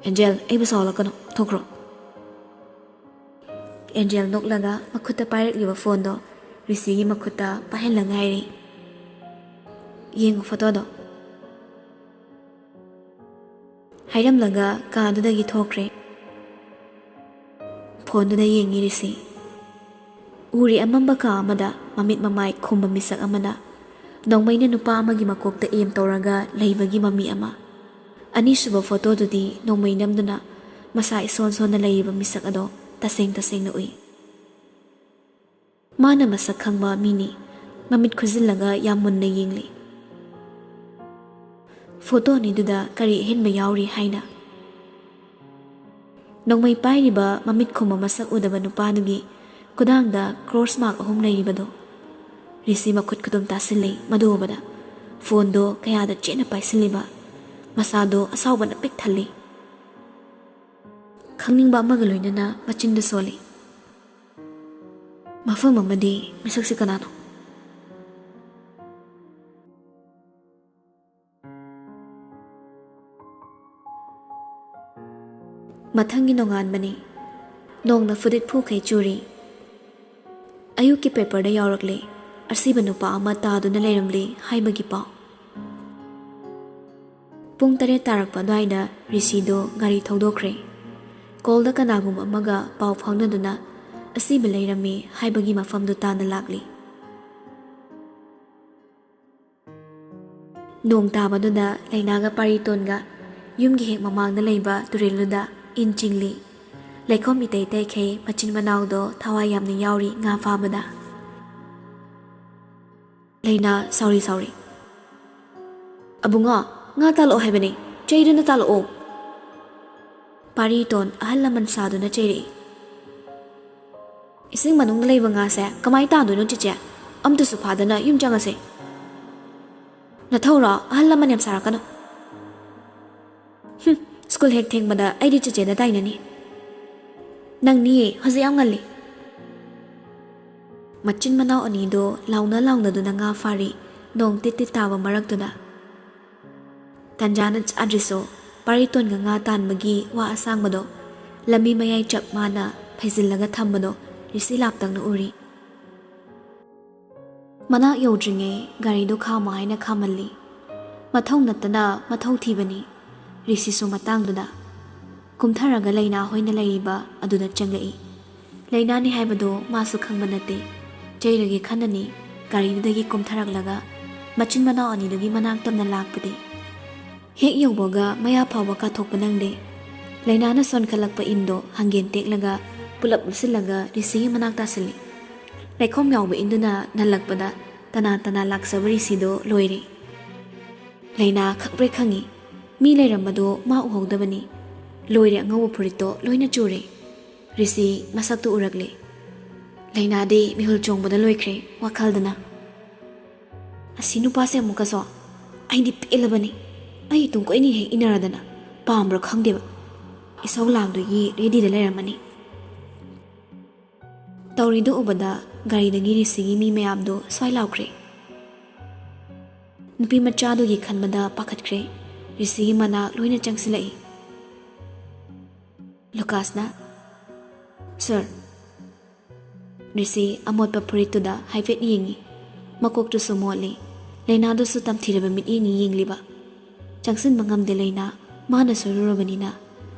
"ꯑꯦꯟꯖꯦꯜ, ꯑꯩꯕꯨ ꯁꯥꯎꯍꯜꯂꯛꯀꯅꯨ, ꯊꯣꯛꯈ꯭ꯔꯣ꯫" ꯑꯦꯟꯖꯦꯜ ꯅꯣꯛꯂꯒ ꯃꯈꯨꯠꯇ ꯄꯥꯏꯔꯛꯂꯤꯕ ꯐꯣꯟꯗꯣ ꯔꯤꯁꯤꯒꯤ ꯃꯈꯨꯠꯇ ꯄꯥꯏꯍꯜꯂꯒ ꯍꯥꯏꯔꯤ꯫ "ꯌꯦꯡꯉꯨ ꯐꯣꯇꯣꯗꯣ꯫" ꯍꯥꯏꯔꯝꯂꯒ ꯀꯥꯗꯨꯗꯒꯤ ꯊꯣꯛꯈ꯭ꯔꯦ꯫ ꯐꯣꯟꯗꯨꯗ ꯌꯦꯡꯉꯤ ꯔꯤꯁꯤ꯫ ꯎꯔꯤ ꯑꯃꯝꯕ ꯀꯥ ꯑꯃꯗ ꯃꯃꯤꯠ ꯃꯃꯥꯏ ꯈꯨꯝꯕ ꯃꯤꯁꯛ ꯑꯃꯅ ꯅꯣꯡꯃꯩꯅ ꯅꯨꯄꯥ ꯑꯃꯒꯤ ꯃꯀꯣꯛꯇ ꯑꯦꯝ ꯇꯧꯔꯒ ꯂꯩꯕꯒꯤ ꯃꯃꯤ ꯑꯃ꯫ ꯑꯅꯤꯁꯨꯕ ꯐꯣꯇꯣꯗꯨꯗꯤ ꯅꯣꯡꯃꯩ ꯅꯝꯗꯨꯅ ꯃꯁꯥ ꯏꯁꯣꯟ ꯁꯣꯟꯅ ꯂꯩꯔꯤꯕ ꯃꯤꯁꯛ ꯑꯗꯣ ꯇꯁꯦꯡ ꯇꯁꯦꯡꯅ ꯎꯏ꯫ ꯃꯥꯅ ꯃꯁꯛ ꯈꯪꯕ ꯃꯤꯅꯤ꯫ ꯃꯃꯤꯠ ꯈꯨꯖꯤꯜꯂꯒ ꯌꯥꯝ ꯃꯨꯟꯅ ꯌꯦꯡꯂꯤ꯫ ꯐꯣꯇꯣ ꯑꯅꯤꯗꯨꯗ ꯀꯔꯤ ꯑꯍꯦꯟꯕ ꯌꯥꯎꯔꯤ ꯍꯥꯏꯅ꯫ ꯅꯣꯡꯃꯩ ꯄꯥꯏꯔꯤꯕ ꯃꯃꯤꯠ ꯈꯨꯝꯕ ꯃꯁꯛ ꯎꯗꯕ ꯅꯨꯄꯥꯗꯨꯒꯤ ꯈꯨꯗꯥꯡꯗ ꯀ꯭ꯔꯣꯁ ꯃꯥꯔꯛ ꯑꯍꯨꯝ ꯂꯩꯔꯤꯕꯗꯣ꯫ ꯔꯤꯁꯤ ꯃꯈꯨꯠ ꯈꯨꯗꯨꯝ ꯇꯥꯁꯤꯜꯂꯤ꯫ ꯃꯗꯨ ꯎꯕꯗ ꯐꯣꯟꯗꯣ ꯀꯌꯥꯗ ꯆꯦꯠꯅ ꯄꯥꯏꯁꯤꯜꯂꯤꯕ, ꯃꯁꯥꯗꯣ ꯑꯁꯥꯎꯕꯅ ꯄꯤꯛ ꯊꯜꯂꯤ꯫ ꯈꯪꯅꯤꯡꯕ ꯑꯃꯒ ꯂꯣꯏꯅꯅ ꯃꯆꯤꯟꯗ ꯁꯣꯜꯂꯤ꯫ "ꯃꯐꯝ ꯑꯃꯗꯤ ꯃꯤꯁꯛꯁꯤ ꯀꯅꯥꯅꯣ?" ꯃꯊꯪꯒꯤ ꯅꯣꯡꯉꯥꯟꯕꯅꯤ꯫ ꯅꯣꯡꯅ ꯐꯨꯗꯤꯠ ꯐꯨꯈꯩ ꯆꯨꯔꯤ꯫ ꯑꯌꯨꯛꯀꯤ ꯄꯦꯄꯔꯗ ꯌꯥꯎꯔꯛꯂꯦ, ꯑꯁꯤꯕ ꯅꯨꯄꯥ ꯑꯃ ꯇꯥꯗꯨꯅ ꯂꯩꯔꯝꯂꯦ ꯍꯥꯏꯕꯒꯤ ꯄꯥꯎ꯫ ꯄꯨꯡ ꯇꯔꯦꯠ ꯇꯥꯔꯛꯄ ꯑꯗꯨꯋꯥꯏꯗ ꯔꯤꯁꯤꯗꯣ ꯒꯥꯔꯤ ꯊꯧꯗꯣꯛꯈ꯭ꯔꯦ꯫ ꯀꯣꯜꯗ ꯀꯅꯥꯒꯨꯝꯕ ꯑꯃꯒ ꯄꯥꯎ ꯐꯥꯎꯅꯗꯨꯅ ꯑꯁꯤꯕ ꯂꯩꯔꯝꯃꯤ ꯍꯥꯏꯕꯒꯤ ꯃꯐꯝꯗꯨ ꯇꯥꯟꯅ ꯂꯥꯛꯂꯤ꯫ ꯅꯣꯡ ꯇꯥꯕꯗꯨꯗ ꯂꯩꯅꯥꯒ ꯄꯥꯔꯤꯇꯣꯟꯒ ꯌꯨꯝꯒꯤ ꯍꯦꯛ ꯃꯃꯥꯡꯗ ꯂꯩꯕ ꯇꯨꯔꯦꯜꯗꯨꯗ ꯏꯟ ꯆꯤꯡꯂꯤ꯫ ꯂꯩꯈꯣꯝ ꯏꯇꯩ ꯇꯩꯈꯩ ꯃꯆꯤꯟ ꯃꯅꯥꯎꯗꯣ ꯊꯋꯥꯏ ꯌꯥꯝꯅ ꯌꯥꯎꯔꯤ ꯉꯥ ꯐꯥꯕꯗ꯫ ꯂꯩꯅꯥ, "ꯁꯥꯎꯔꯤ, ꯁꯥꯎꯔꯤ꯫ ꯑꯕꯨꯡꯉꯣ, ꯉꯥ ꯇꯥꯜꯂꯛꯑꯣ ꯍꯥꯏꯕꯅꯦ, ꯆꯩꯗꯨꯅ ꯇꯥꯜꯂꯛꯑꯣ꯫" ꯄꯥꯔꯤꯇꯣꯟ ꯑꯍꯜ ꯂꯃꯟ ꯁꯥꯗꯨꯅ ꯆꯩꯔꯛꯏ꯫ "ꯏꯁꯤꯡ ꯃꯅꯨꯡꯗ ꯂꯩꯕ ꯉꯥꯁꯦ ꯀꯃꯥꯏ ꯇꯥꯟꯗꯣꯏꯅꯣ ꯆꯤꯆꯦ? ꯑꯝꯇꯁꯨ ꯐꯥꯗꯅ ꯌꯨꯝ ꯆꯪꯉꯁꯦ꯫" "ꯅꯊꯧꯔꯣ? ꯑꯍꯜ ꯂꯃꯟ ꯌꯥꯝ ꯁꯥꯔꯛꯀꯅꯨ꯫" "ꯍꯨꯝ, ꯁ꯭ꯀꯨꯜ ꯍꯦꯛ ꯊꯦꯡꯕꯗ ꯑꯩꯗꯤ ꯆꯤꯆꯦꯗ ꯇꯥꯏꯅꯅꯤ꯫" "ꯅꯪꯅꯤꯌꯦ, ꯍꯧꯖꯤꯛ ꯌꯥꯝ ꯉꯜꯂꯤ꯫" ꯃꯆꯤꯟ ꯃꯅꯥꯎ ꯑꯅꯤꯗꯣ ꯂꯥꯎꯅ ꯂꯥꯎꯅꯗꯨꯅ ꯉꯥ ꯐꯥꯔꯤ, ꯅꯣꯡ ꯇꯤꯠ ꯇꯤꯠ ꯇꯥꯕ ꯃꯔꯛꯇꯨꯗ꯫ ꯇꯟꯖꯥꯅ ꯆꯥꯗ꯭ꯔꯤꯁꯨ ꯄꯥꯔꯤꯇꯣꯟꯒ ꯉꯥ ꯇꯥꯟꯕꯒꯤ ꯋꯥ ꯑꯁꯥꯡꯕꯗꯣ ꯂꯝꯕꯤ ꯃꯌꯥꯏ ꯆꯞ ꯃꯥꯅ ꯐꯩꯖꯤꯜꯂꯒ ꯊꯝꯕꯗꯣ ꯔꯤꯁꯤ ꯂꯥꯞꯇꯛꯅ ꯎꯔꯤ꯫ ꯃꯅꯥꯛ ꯌꯧꯗ꯭ꯔꯤꯉꯩ ꯒꯥꯔꯤꯗꯨ ꯈꯥꯝꯃꯣ ꯍꯥꯏꯅ ꯈꯥꯝꯍꯜꯂꯤ꯫ ꯃꯊꯧ ꯅꯠꯇꯅ ꯃꯊꯧ ꯊꯤꯕꯅꯤ꯫ ꯔꯤꯁꯤꯁꯨ ꯃꯇꯥꯡꯗꯨꯗ ꯀꯨꯝꯊꯔꯒ ꯂꯩꯅꯥ ꯍꯣꯏꯅ ꯂꯩꯔꯤꯕ ꯑꯗꯨꯗ ꯆꯪꯂꯛꯏ꯫ ꯂꯩꯅꯥꯅꯤ ꯍꯥꯏꯕꯗꯨ ꯃꯥꯁꯨ ꯈꯪꯕ ꯅꯠꯇꯦ꯫ ꯆꯩꯔꯒꯦ ꯈꯟꯅꯅꯤ ꯒꯥꯔꯤꯗꯨꯗꯒꯤ ꯀꯨꯝꯊꯔꯛꯂꯒ ꯃꯆꯤꯟ ꯃꯅꯥꯎ ꯑꯅꯤꯗꯨꯒꯤ ꯃꯅꯥꯛ ꯇꯝꯅ ꯂꯥꯛꯄꯗꯤ꯫ ꯍꯦꯛ ꯌꯧꯕꯒ ꯃꯌꯥ ꯐꯥꯎꯕ ꯀꯥꯊꯣꯛꯄ ꯅꯪꯗꯦ꯫ ꯂꯩꯅꯥꯅ ꯁꯣꯟꯈꯠꯂꯛꯄ ꯏꯟꯗꯣ ꯍꯪꯒꯦꯟ ꯇꯦꯛꯂꯒ ꯄꯨꯂꯞ ꯂꯨꯞꯁꯤꯜꯂꯒ ꯔꯤꯁꯤꯒꯤ ꯃꯅꯥꯛ ꯇꯥꯁꯤꯜꯂꯤ꯫ ꯂꯩꯈꯣꯝ ꯌꯥꯎꯕ ꯏꯟꯗꯨꯅ ꯅꯜꯂꯛꯄꯗ ꯇꯅꯥ ꯇꯅꯥ ꯂꯥꯛꯆꯕ ꯔꯤꯁꯤꯗꯣ ꯂꯣꯏꯔꯦ꯫ ꯂꯩꯅꯥ ꯈꯪꯄ꯭ꯔꯦꯛ ꯈꯪꯉꯤ꯫ ꯃꯤ ꯂꯩꯔꯝꯕꯗꯣ ꯃꯥ ꯎꯍꯧꯗꯕꯅꯤ꯫ ꯂꯣꯏꯔꯦ ꯑꯉꯧꯕ ꯐꯨꯔꯤꯠꯇꯣ ꯂꯣꯏꯅ ꯆꯨꯔꯦ꯫ ꯔꯤꯁꯤ ꯃꯁꯛꯇꯨ ꯎꯔꯛꯂꯦ꯫ ꯂꯩꯅꯥꯗꯤ ꯃꯤꯍꯨꯜ ꯆꯣꯡꯕꯗ ꯂꯣꯏꯈ꯭ꯔꯦ ꯋꯥꯈꯜꯗꯅ꯫ ꯑꯁꯤ ꯅꯨꯄꯥꯁꯦ ꯑꯃꯨꯛꯀꯁꯨ? ꯑꯩꯗꯤ ꯄꯦꯜꯂꯕꯅꯤ꯫ ꯑꯩ ꯇꯨꯡ ꯀꯣꯏꯅꯤ ꯍꯦꯛ ꯏꯟꯅꯔꯗꯅ ꯄꯥꯝꯕ꯭ꯔꯥ ꯈꯪꯗꯦꯕ꯫ ꯏꯁꯧ ꯂꯥꯡꯗꯣꯏꯒꯤ ꯔꯦꯗꯤꯗ ꯂꯩꯔꯝꯃꯅꯤ꯫ ꯇꯧꯔꯤꯗꯨ ꯎꯕꯗ ꯒꯥꯔꯤꯗꯒꯤ ꯔꯤꯁꯤꯒꯤ ꯃꯤ ꯃꯌꯥꯝꯗꯨ ꯁ꯭ꯋꯥꯏ ꯂꯥꯎꯈ꯭ꯔꯦ꯫ ꯅꯨꯄꯤ ꯃꯆꯥꯗꯨꯒꯤ ꯈꯟꯕꯗ ꯄꯥꯈꯠꯈ꯭ꯔꯦ꯫ ꯔꯤꯁꯤꯒꯤ ꯃꯅꯥꯛ ꯂꯣꯏꯅ ꯆꯪꯁꯤꯜꯂꯛꯏ꯫ ꯂꯨꯀꯥꯁꯅ, "ꯁꯥꯔ꯫" ꯔꯤꯁꯤ ꯑꯃꯣꯠꯄ ꯐꯨꯔꯤꯠꯇꯨꯗ ꯍꯥꯏꯐꯦꯠ ꯌꯦꯡꯉꯤ꯫ ꯃꯀꯣꯛꯇꯨꯁꯨ ꯃꯣꯠꯂꯤ꯫ ꯂꯩꯅꯥꯗꯨꯁꯨ ꯇꯝꯊꯤꯔꯕ ꯃꯤꯠꯌꯦꯡꯅꯤ ꯌꯦꯡꯂꯤꯕ꯫ ꯆꯪꯁꯤꯟꯕ ꯉꯝꯗꯦ ꯂꯩꯅꯥ꯫ ꯃꯥꯅ ꯁꯣꯏꯔꯨꯔꯕꯅꯤꯅ꯫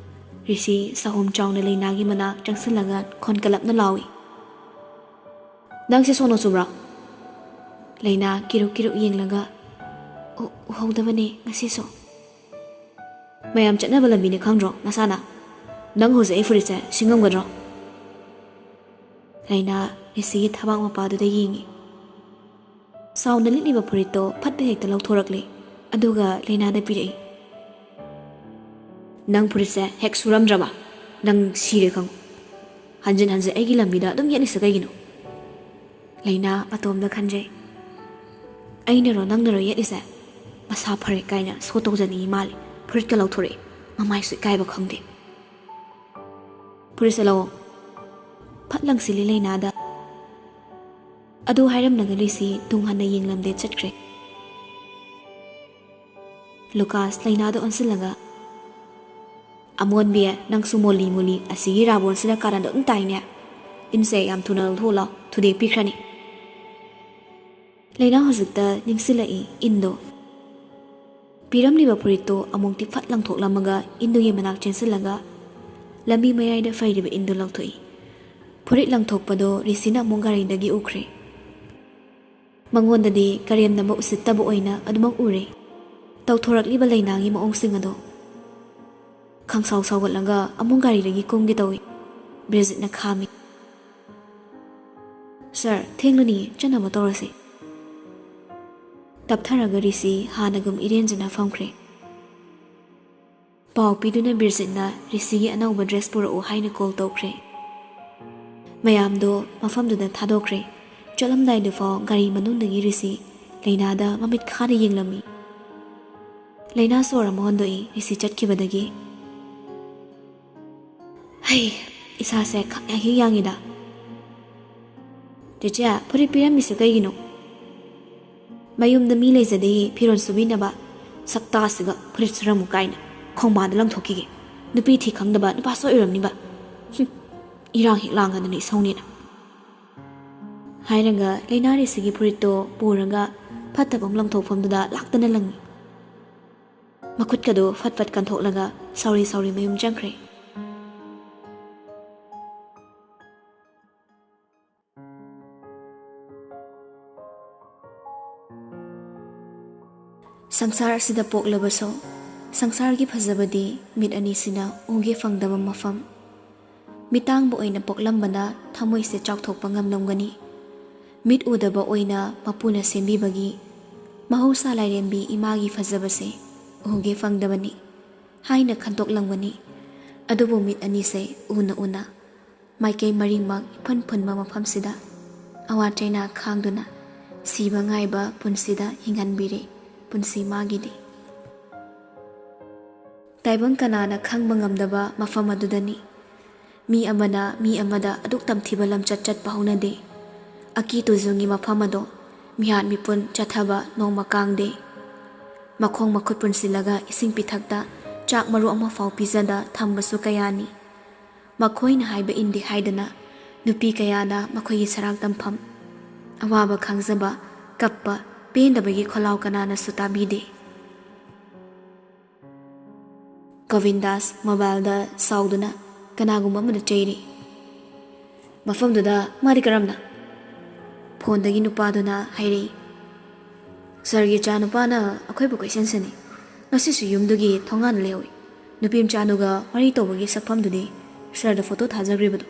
ꯔꯤꯁꯤ ꯁꯍꯣꯝ ꯆꯥꯎꯅ ꯂꯩꯅꯥꯒꯤ ꯃꯅꯥꯛ ꯆꯪꯁꯤꯜꯂꯒ ꯈꯣꯟꯀꯂꯞꯅ ꯂꯥꯎꯏ, "ꯅꯪꯁꯦ ꯁꯣꯅꯣ ꯆꯨꯕ꯭ꯔꯣ?" ꯂꯩꯅꯥ ꯀꯤꯔꯨꯛ ꯀꯤꯔꯨꯛ ꯌꯦꯡꯂꯒ, "ꯎ-, ꯎꯍꯧꯗꯕꯅꯦ ꯉꯁꯤꯁꯨ꯫" "ꯃꯌꯥꯝ ꯆꯠꯅꯕ ꯂꯝꯕꯤꯅꯦ ꯈꯪꯗ꯭ꯔꯣ ꯅꯁꯥꯅ? ꯅꯪ ꯍꯧꯖꯤꯛ ꯑꯩ ꯐꯨꯔꯤꯠꯁꯦ ꯁꯤꯡꯉꯝꯒꯗ꯭ꯔꯣ?" ꯂꯩꯅꯥ ꯔꯤꯁꯤꯒꯤ ꯊꯕꯥꯛ ꯃꯄꯥꯗꯨꯗ ꯌꯦꯡꯉꯤ꯫ ꯁꯥꯎꯅ ꯂꯤꯠꯂꯤꯕ ꯐꯨꯔꯤꯠꯇꯣ ꯐꯠꯇ ꯍꯦꯛꯇ ꯂꯧꯊꯣꯔꯛꯂꯦ, ꯑꯗꯨꯒ ꯂꯩꯅꯥꯗ ꯄꯤꯔꯛꯏ꯫ "ꯅꯪ ꯐꯨꯔꯤꯠꯁꯦ ꯍꯦꯛ ꯁꯨꯔꯝꯗ꯭ꯔꯕ ꯅꯪ ꯁꯤꯔꯦ ꯈꯪꯉꯨ꯫ ꯍꯟꯖꯤꯟ ꯍꯟꯖꯤꯟ ꯑꯩꯒꯤ ꯂꯝꯕꯤꯗ ꯑꯗꯨꯝ ꯌꯦꯠꯂꯤꯁꯦ ꯀꯩꯒꯤꯅꯣ?" ꯂꯩꯅꯥ ꯃꯇꯣꯝꯗ ꯈꯟꯖꯩ꯫ "ꯑꯩꯅꯔꯣ ꯅꯪꯅꯔꯣ ꯌꯦꯠꯂꯤꯁꯦ? ꯃꯁꯥ ꯐꯔꯦ ꯀꯥꯏꯅ ꯁꯣ ꯇꯧꯖꯅꯤꯡꯉꯤ ꯃꯥꯜꯂꯦ꯫ ꯐꯨꯔꯤꯠꯀ ꯂꯧꯊꯣꯔꯛꯑꯦ꯫ ꯃꯃꯥꯏꯁꯨ ꯏꯀꯥꯏꯕ ꯈꯪꯗꯦ꯫ ꯐꯨꯔꯤꯠꯁꯦ ꯂꯧꯑꯣ꯫" ꯐꯠ ꯂꯪꯁꯤꯜꯂꯤ ꯂꯩꯅꯥꯗ꯫ ꯑꯗꯨ ꯍꯥꯏꯔꯝꯂꯒ ꯔꯤꯁꯤ ꯇꯨꯡ ꯍꯟꯅ ꯌꯦꯡꯂꯝꯗꯦ ꯆꯠꯈ꯭ꯔꯦ꯫ ꯂꯨꯀꯥꯁ ꯂꯩꯅꯥꯗ ꯑꯣꯟꯁꯤꯜꯂꯒ, "ꯑꯃꯣꯟꯕꯤ, ꯅꯪꯁꯨ ꯃꯣꯂꯤ ꯃꯣꯂꯤ ꯑꯁꯤꯒꯤ ꯔꯥꯕꯣꯟꯁꯤꯅ ꯀꯥꯔꯟꯗꯣ ꯑꯗꯨꯝ ꯇꯥꯏꯅꯦ꯫ ꯏꯟꯁꯦ ꯌꯥꯝ ꯊꯨꯅ ꯂꯧꯊꯣꯛꯂꯣ, ꯊꯨꯗꯦꯛꯄꯤꯈ꯭ꯔꯅꯤ꯫" ꯂꯩꯅꯥ ꯍꯧꯖꯤꯛꯇ ꯅꯤꯡꯁꯤꯜꯂꯛꯏ ꯏꯟꯗꯣ꯫ ꯄꯤꯔꯝꯂꯤꯕ ꯐꯨꯔꯤꯠꯇꯣ ꯑꯃꯨꯛꯇꯤ ꯐꯠ ꯂꯪꯊꯣꯛꯂꯝꯃꯒ ꯏꯟꯗꯨꯒꯤ ꯃꯅꯥꯛ ꯆꯦꯟꯁꯤꯜꯂꯒ ꯂꯝꯕꯤ ꯃꯌꯥꯏꯗ ꯐꯩꯔꯤꯕ ꯏꯟꯗꯨ ꯂꯧꯊꯣꯛꯏ꯫ ꯐꯨꯔꯤꯠ ꯂꯪꯊꯣꯛꯄꯗꯣ ꯔꯤꯁꯤꯅ ꯑꯃꯨꯛ ꯒꯥꯔꯤꯗꯒꯤ ꯎꯈ꯭ꯔꯦ꯫ ꯃꯉꯣꯟꯗꯗꯤ ꯀꯔꯦꯝꯅꯕ ꯎꯁꯤꯠꯇꯕ ꯑꯣꯏꯅ ꯑꯗꯨꯃꯛ ꯎꯔꯦ꯫ ꯇꯧꯊꯣꯔꯛꯂꯤꯕ ꯂꯩꯅꯥꯒꯤ ꯃꯑꯣꯡꯁꯤꯡ ꯑꯗꯣ꯫ ꯈꯪꯁꯥꯎ ꯁꯥꯎꯒꯠꯂꯒ ꯑꯃꯨꯛ ꯒꯥꯔꯤꯗꯒꯤ ꯀꯨꯝꯒꯦ ꯇꯧꯏ꯫ ꯕ꯭ꯔꯤꯖꯤꯠꯅ ꯈꯥꯝꯃꯤ꯫ "ꯁꯥꯔ, ꯊꯦꯡꯂꯅꯤ, ꯆꯠꯅꯕ ꯇꯧꯔꯁꯤ꯫" ꯇꯞꯊꯔꯒ ꯔꯤꯁꯤ ꯍꯥꯟꯅꯒꯨꯝ ꯏꯔꯦꯟꯖꯅ ꯐꯝꯈ꯭ꯔꯦ꯫ ꯄꯥꯎ ꯄꯤꯗꯨꯅ ꯕ꯭ꯔꯤꯖꯤꯠꯅ ꯔꯤꯁꯤꯒꯤ ꯑꯅꯧꯕ ꯗ꯭ꯔꯦꯁ ꯄꯨꯔꯛꯎ ꯍꯥꯏꯅ ꯀꯣꯜ ꯇꯧꯈ꯭ꯔꯦ꯫ ꯃꯌꯥꯝꯗꯣ ꯃꯐꯝꯗꯨꯗ ꯊꯥꯗꯣꯛꯈ꯭ꯔꯦ꯫ ꯆꯠꯂꯝꯗꯥꯏꯗꯨꯐꯥꯎ ꯒꯥꯔꯤ ꯃꯅꯨꯡꯗꯒꯤ ꯔꯤꯁꯤ ꯂꯩꯅꯥꯗ ꯃꯃꯤꯠ ꯈꯥꯅ ꯌꯦꯡꯂꯝꯃꯤ꯫ ꯂꯩꯅꯥ ꯁꯣꯔ ꯑꯃ ꯍꯣꯟꯗꯣꯛꯏ ꯔꯤꯁꯤ ꯆꯠꯈꯤꯕꯗꯒꯤ꯫ "ꯍꯩ, ꯏꯁꯥꯁꯦ ꯈꯪꯌꯥꯡ ꯍꯦꯛ ꯌꯥꯡꯉꯤꯗ꯫" "ꯆꯦꯆꯦ, ꯐꯨꯔꯤꯠ ꯄꯤꯔꯝꯃꯤꯁꯦ ꯀꯩꯒꯤꯅꯣ?" "ꯃꯌꯨꯝꯗ ꯃꯤ ꯂꯩꯖꯗꯦꯌꯦ ꯐꯤꯔꯣꯜ ꯁꯨꯕꯤꯅꯕ꯫ ꯁꯛꯇꯥꯁꯤꯒ ꯐꯨꯔꯤꯠ ꯁꯨꯔꯝꯃꯨ ꯀꯥꯏꯅ꯫ ꯈꯣꯡꯕꯥꯟꯗ ꯂꯪꯊꯣꯛꯈꯤꯒꯦ꯫ ꯅꯨꯄꯤ ꯊꯤ ꯈꯪꯗꯕ ꯅꯨꯄꯥ ꯁꯣꯏ ꯑꯣꯏꯔꯝꯅꯤꯕ꯫ ꯍꯨꯝ, ꯏꯔꯥꯡ ꯍꯦꯛ ꯂꯥꯡꯉꯗꯅ ꯏꯁꯧꯅꯦꯅ꯫" ꯍꯥꯏꯔꯒ ꯂꯩꯅꯥ ꯔꯤꯁꯤꯒꯤ ꯐꯨꯔꯤꯠꯇꯣ ꯄꯨꯔꯒ ꯐꯠꯇꯕ ꯑꯃ ꯂꯪꯊꯣꯛꯐꯝꯗꯨꯗ ꯂꯥꯛꯇꯅ ꯂꯪꯉꯤ꯫ ꯃꯈꯨꯠꯀꯗꯣ ꯐꯠ ꯐꯠ ꯀꯟꯊꯣꯛꯂꯒ ꯁꯥꯎꯔꯤ ꯁꯥꯎꯔꯤ ꯃꯌꯨꯝ ꯆꯪꯈ꯭ꯔꯦ꯫ ꯁꯪꯁꯥꯔ ꯑꯁꯤꯗ ꯄꯣꯛꯂꯕꯁꯨ, ꯁꯪꯁꯥꯔꯒꯤ ꯐꯖꯕꯗꯤ ꯃꯤꯠ ꯑꯅꯤꯁꯤꯅ ꯎꯒꯦ ꯐꯪꯗꯕ ꯃꯐꯝ꯫ ꯃꯤꯇꯥꯡꯕ ꯑꯣꯏꯅ ꯄꯣꯛꯂꯝꯕꯅ ꯊꯃꯣꯏꯁꯦ ꯆꯥꯎꯊꯣꯛꯄ ꯉꯝꯂꯝꯒꯅꯤ꯫ ꯃꯤꯠ ꯎꯗꯕ ꯑꯣꯏꯅ ꯃꯄꯨꯅ ꯁꯦꯝꯕꯤꯕꯒꯤ ꯃꯍꯧꯁꯥ ꯂꯥꯏꯔꯦꯝꯕꯤ ꯏꯃꯥꯒꯤ ꯐꯖꯕꯁꯦ ꯎꯒꯦ ꯐꯪꯗꯕꯅꯤ ꯍꯥꯏꯅ ꯈꯟꯇꯣꯛꯂꯝꯒꯅꯤ꯫ ꯑꯗꯨꯕꯨ ꯃꯤꯠ ꯑꯅꯤꯁꯦ ꯎꯅ ꯎꯅ ꯃꯥꯏꯀꯩ ꯃꯔꯤꯃꯛ ꯏꯐꯨꯟ ꯐꯨꯟꯕ ꯃꯐꯝꯁꯤꯗ ꯑꯋꯥ ꯆꯩꯅꯥ ꯈꯥꯡꯗꯨꯅ ꯁꯤꯕ ꯉꯥꯏꯕ ꯄꯨꯟꯁꯤꯗ ꯍꯤꯡꯍꯟꯕꯤꯔꯦ ꯄꯨꯟꯁꯤ ꯃꯥꯒꯤꯗꯤ꯫ ꯇꯥꯏꯕꯪ ꯀꯅꯥꯅ ꯈꯪꯕ ꯉꯝꯗꯕ ꯃꯐꯝ ꯑꯗꯨꯗꯅꯤ꯫ ꯃꯤ ꯑꯃꯅ ꯃꯤ ꯑꯃꯗ ꯑꯗꯨꯛ ꯇꯝꯊꯤꯕ ꯂꯝꯆꯠ ꯆꯠꯄ ꯍꯧꯅꯗꯦ꯫ ꯑꯀꯤ ꯇꯨꯖꯨꯡꯒꯤ ꯃꯐꯝ ꯑꯗꯣ ꯃꯤꯍꯥꯠ ꯃꯤꯄꯨꯟ ꯆꯠꯊꯕ ꯅꯣꯡꯃ ꯀꯥꯡꯗꯦ꯫ ꯃꯈꯣꯡ ꯃꯈꯨꯠ ꯄꯨꯟꯁꯤꯜꯂꯒ ꯏꯁꯤꯡ ꯄꯤꯊꯛꯇ ꯆꯥꯛ ꯃꯔꯨ ꯑꯃꯐꯥꯎ ꯄꯤꯖꯗ ꯊꯝꯕꯁꯨ ꯀꯌꯥꯅꯤ꯫ ꯃꯈꯣꯏꯅ ꯍꯥꯏꯕ ꯏꯟꯗꯦ ꯍꯥꯏꯗꯅ ꯅꯨꯄꯤ ꯀꯌꯥꯅ ꯃꯈꯣꯏꯒꯤ ꯁꯔꯥꯛ ꯇꯝꯐꯝ, ꯑꯋꯥꯕ ꯈꯥꯡꯖꯕ, ꯀꯞꯄ, ꯄꯦꯟꯗꯕꯒꯤ ꯈꯣꯜꯂꯥꯎ ꯀꯅꯥꯅꯁꯨ ꯇꯥꯕꯤꯗꯦ꯫ ꯒꯣꯕꯤꯟꯗꯥꯁ ꯃꯣꯕꯥꯏꯜꯗ ꯁꯥꯎꯗꯨꯅ ꯀꯅꯥꯒꯨꯝꯕ ꯑꯃꯗ ꯆꯩꯔꯤ꯫ ꯃꯐꯝꯗꯨꯗ ꯃꯥꯗꯤ ꯀꯔꯝꯅ? ꯐꯣꯟꯗꯒꯤ ꯅꯨꯄꯥꯗꯨꯅ ꯍꯥꯏꯔꯛꯏ, "ꯁꯥꯔꯒꯤ ꯏꯆꯥ ꯅꯨꯄꯥꯅ ꯑꯩꯈꯣꯏꯕꯨ ꯀꯣꯏꯁꯟ ꯁꯟꯅꯤ꯫ ꯉꯁꯤꯁꯨ ꯌꯨꯝꯗꯨꯒꯤ ꯊꯣꯡꯒꯥꯟꯗ ꯂꯩꯍꯧꯏ꯫ ꯅꯨꯄꯤ ꯃꯆꯥꯗꯨꯒ ꯋꯥꯔꯤ ꯇꯧꯕꯒꯤ ꯁꯛꯐꯝꯗꯨꯅꯤ ꯁꯥꯔꯗ ꯐꯣꯇꯣ ꯊꯥꯖꯈ꯭ꯔꯤꯕꯗꯨ꯫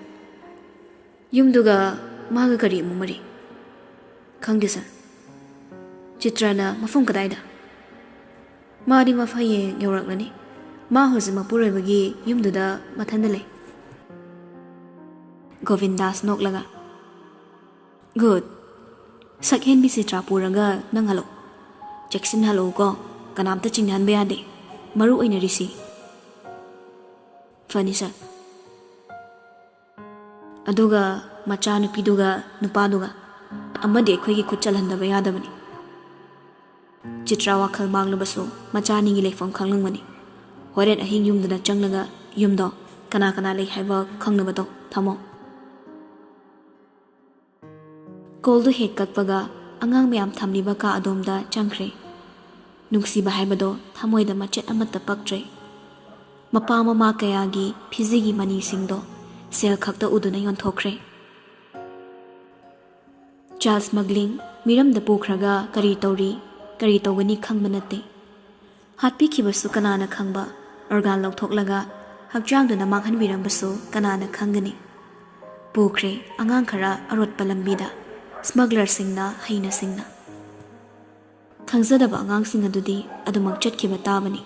ꯌꯨꯝꯗꯨꯒ ꯃꯥꯒ ꯀꯔꯤ ꯑꯃꯨꯛ ꯃꯔꯤ?" "ꯈꯪꯗꯦ ꯁꯥꯔ꯫ ꯆꯤꯇ꯭ꯔꯅ ꯃꯐꯝ ꯀꯗꯥꯏꯗ?" "ꯃꯥꯗꯤ ꯃꯐꯌꯦꯡ ꯌꯧꯔꯛꯂꯅꯤ꯫ ꯃꯥ ꯍꯧꯖꯤꯛ ꯃꯄꯨꯔꯣꯏꯕꯒꯤ ꯌꯨꯝꯗꯨꯗ ꯃꯊꯟꯗ ꯂꯩ꯫" ꯒꯣꯕꯤꯟꯗꯥꯁ ꯅꯣꯛꯂꯒ, "ꯒꯨꯗ꯫ ꯁꯛꯍꯦꯟꯕꯤ ꯆꯤꯇ꯭ꯔꯥ ꯄꯨꯔꯒ ꯅꯪ ꯍꯜꯂꯛꯑꯣ꯫ ꯆꯦꯛꯁꯤꯟ ꯍꯜꯂꯛꯎꯀꯣ꯫ ꯀꯅꯥꯝꯇ ꯆꯤꯡꯅꯍꯟꯕ ꯌꯥꯗꯦ꯫ ꯃꯔꯨ ꯑꯣꯏꯅ ꯔꯤꯁꯤ꯫" "ꯐꯅꯤ ꯁꯥꯔ꯫ ꯑꯗꯨꯒ ꯃꯆꯥꯅꯨꯄꯤꯗꯨꯒ ꯅꯨꯄꯥꯗꯨꯒ ꯑꯃꯗꯤ ꯑꯩꯈꯣꯏꯒꯤ ꯈꯨꯠ ꯆꯜꯍꯟꯗꯕ ꯌꯥꯗꯕꯅꯤ꯫ ꯆꯤꯇ꯭ꯔꯥ ꯋꯥꯈꯜ ꯃꯥꯡꯂꯕꯁꯨ ꯃꯆꯥꯅꯤꯒꯤ ꯂꯩꯐꯝ ꯈꯪꯂꯝꯒꯅꯤ꯫ ꯍꯣꯔꯦꯟ ꯑꯍꯤꯡ ꯌꯨꯝꯗꯨꯗ ꯆꯪꯂꯒ ꯌꯨꯝꯗꯣ ꯀꯅꯥ ꯀꯅꯥ ꯂꯩ ꯍꯥꯏꯕ ꯈꯪꯅꯕꯗꯣ ꯊꯝꯃꯣ꯫" ꯀꯣꯜꯗꯨ ꯍꯦꯛ ꯀꯛꯄꯒ ꯑꯉꯥꯡ ꯃꯌꯥꯝ ꯊꯝꯂꯤꯕ ꯀꯥ ꯑꯗꯣꯝꯗ ꯆꯪꯈ꯭ꯔꯦ꯫ ꯅꯨꯡꯁꯤꯕ ꯍꯥꯏꯕꯗꯣ ꯊꯃꯣꯏꯗ ꯃꯆꯦꯠ ꯑꯃꯠꯇ ꯄꯛꯇ꯭ꯔꯦ꯫ ꯃꯄꯥ ꯃꯃꯥ ꯀꯌꯥꯒꯤ ꯐꯤꯖꯤꯒꯤ ꯃꯅꯤꯁꯤꯡꯗꯣ ꯁꯦꯜ ꯈꯛꯇ ꯎꯗꯨꯅ ꯌꯣꯟꯊꯣꯛꯈ꯭ꯔꯦ꯫ ꯆꯥꯏꯜ ꯁ꯭ꯃꯒ꯭ꯂꯤꯡ, ꯃꯤꯔꯝꯗ ꯄꯨꯈ꯭ꯔꯒ ꯀꯔꯤ ꯇꯧꯔꯤ, ꯀꯔꯤ ꯇꯧꯒꯅꯤ ꯈꯪꯕ ꯅꯠꯇꯦ꯫ ꯍꯥꯠꯄꯤꯈꯤꯕꯁꯨ ꯀꯅꯥꯅ ꯈꯪꯕ, ꯑꯣꯔꯒꯥꯟ ꯂꯧꯊꯣꯛꯂꯒ ꯍꯛꯆꯥꯡꯗꯨꯅ ꯃꯥꯡꯍꯟꯕꯤꯔꯝꯕꯁꯨ ꯀꯅꯥꯅ ꯈꯪꯒꯅꯤ꯫ ꯄꯨꯈ꯭ꯔꯦ ꯑꯉꯥꯡ ꯈꯔ ꯑꯔꯣꯠꯄ ꯂꯝꯕꯤꯗ, ꯁ꯭ꯃꯒ꯭ꯂꯔꯁꯤꯡꯅ ꯍꯩꯅ ꯁꯤꯡꯅ꯫ ꯈꯪꯖꯗꯕ ꯑꯉꯥꯡꯁꯤꯡ ꯑꯗꯨꯗꯤ ꯑꯗꯨꯃꯛ ꯆꯠꯈꯤꯕ ꯇꯥꯕꯅꯤ꯫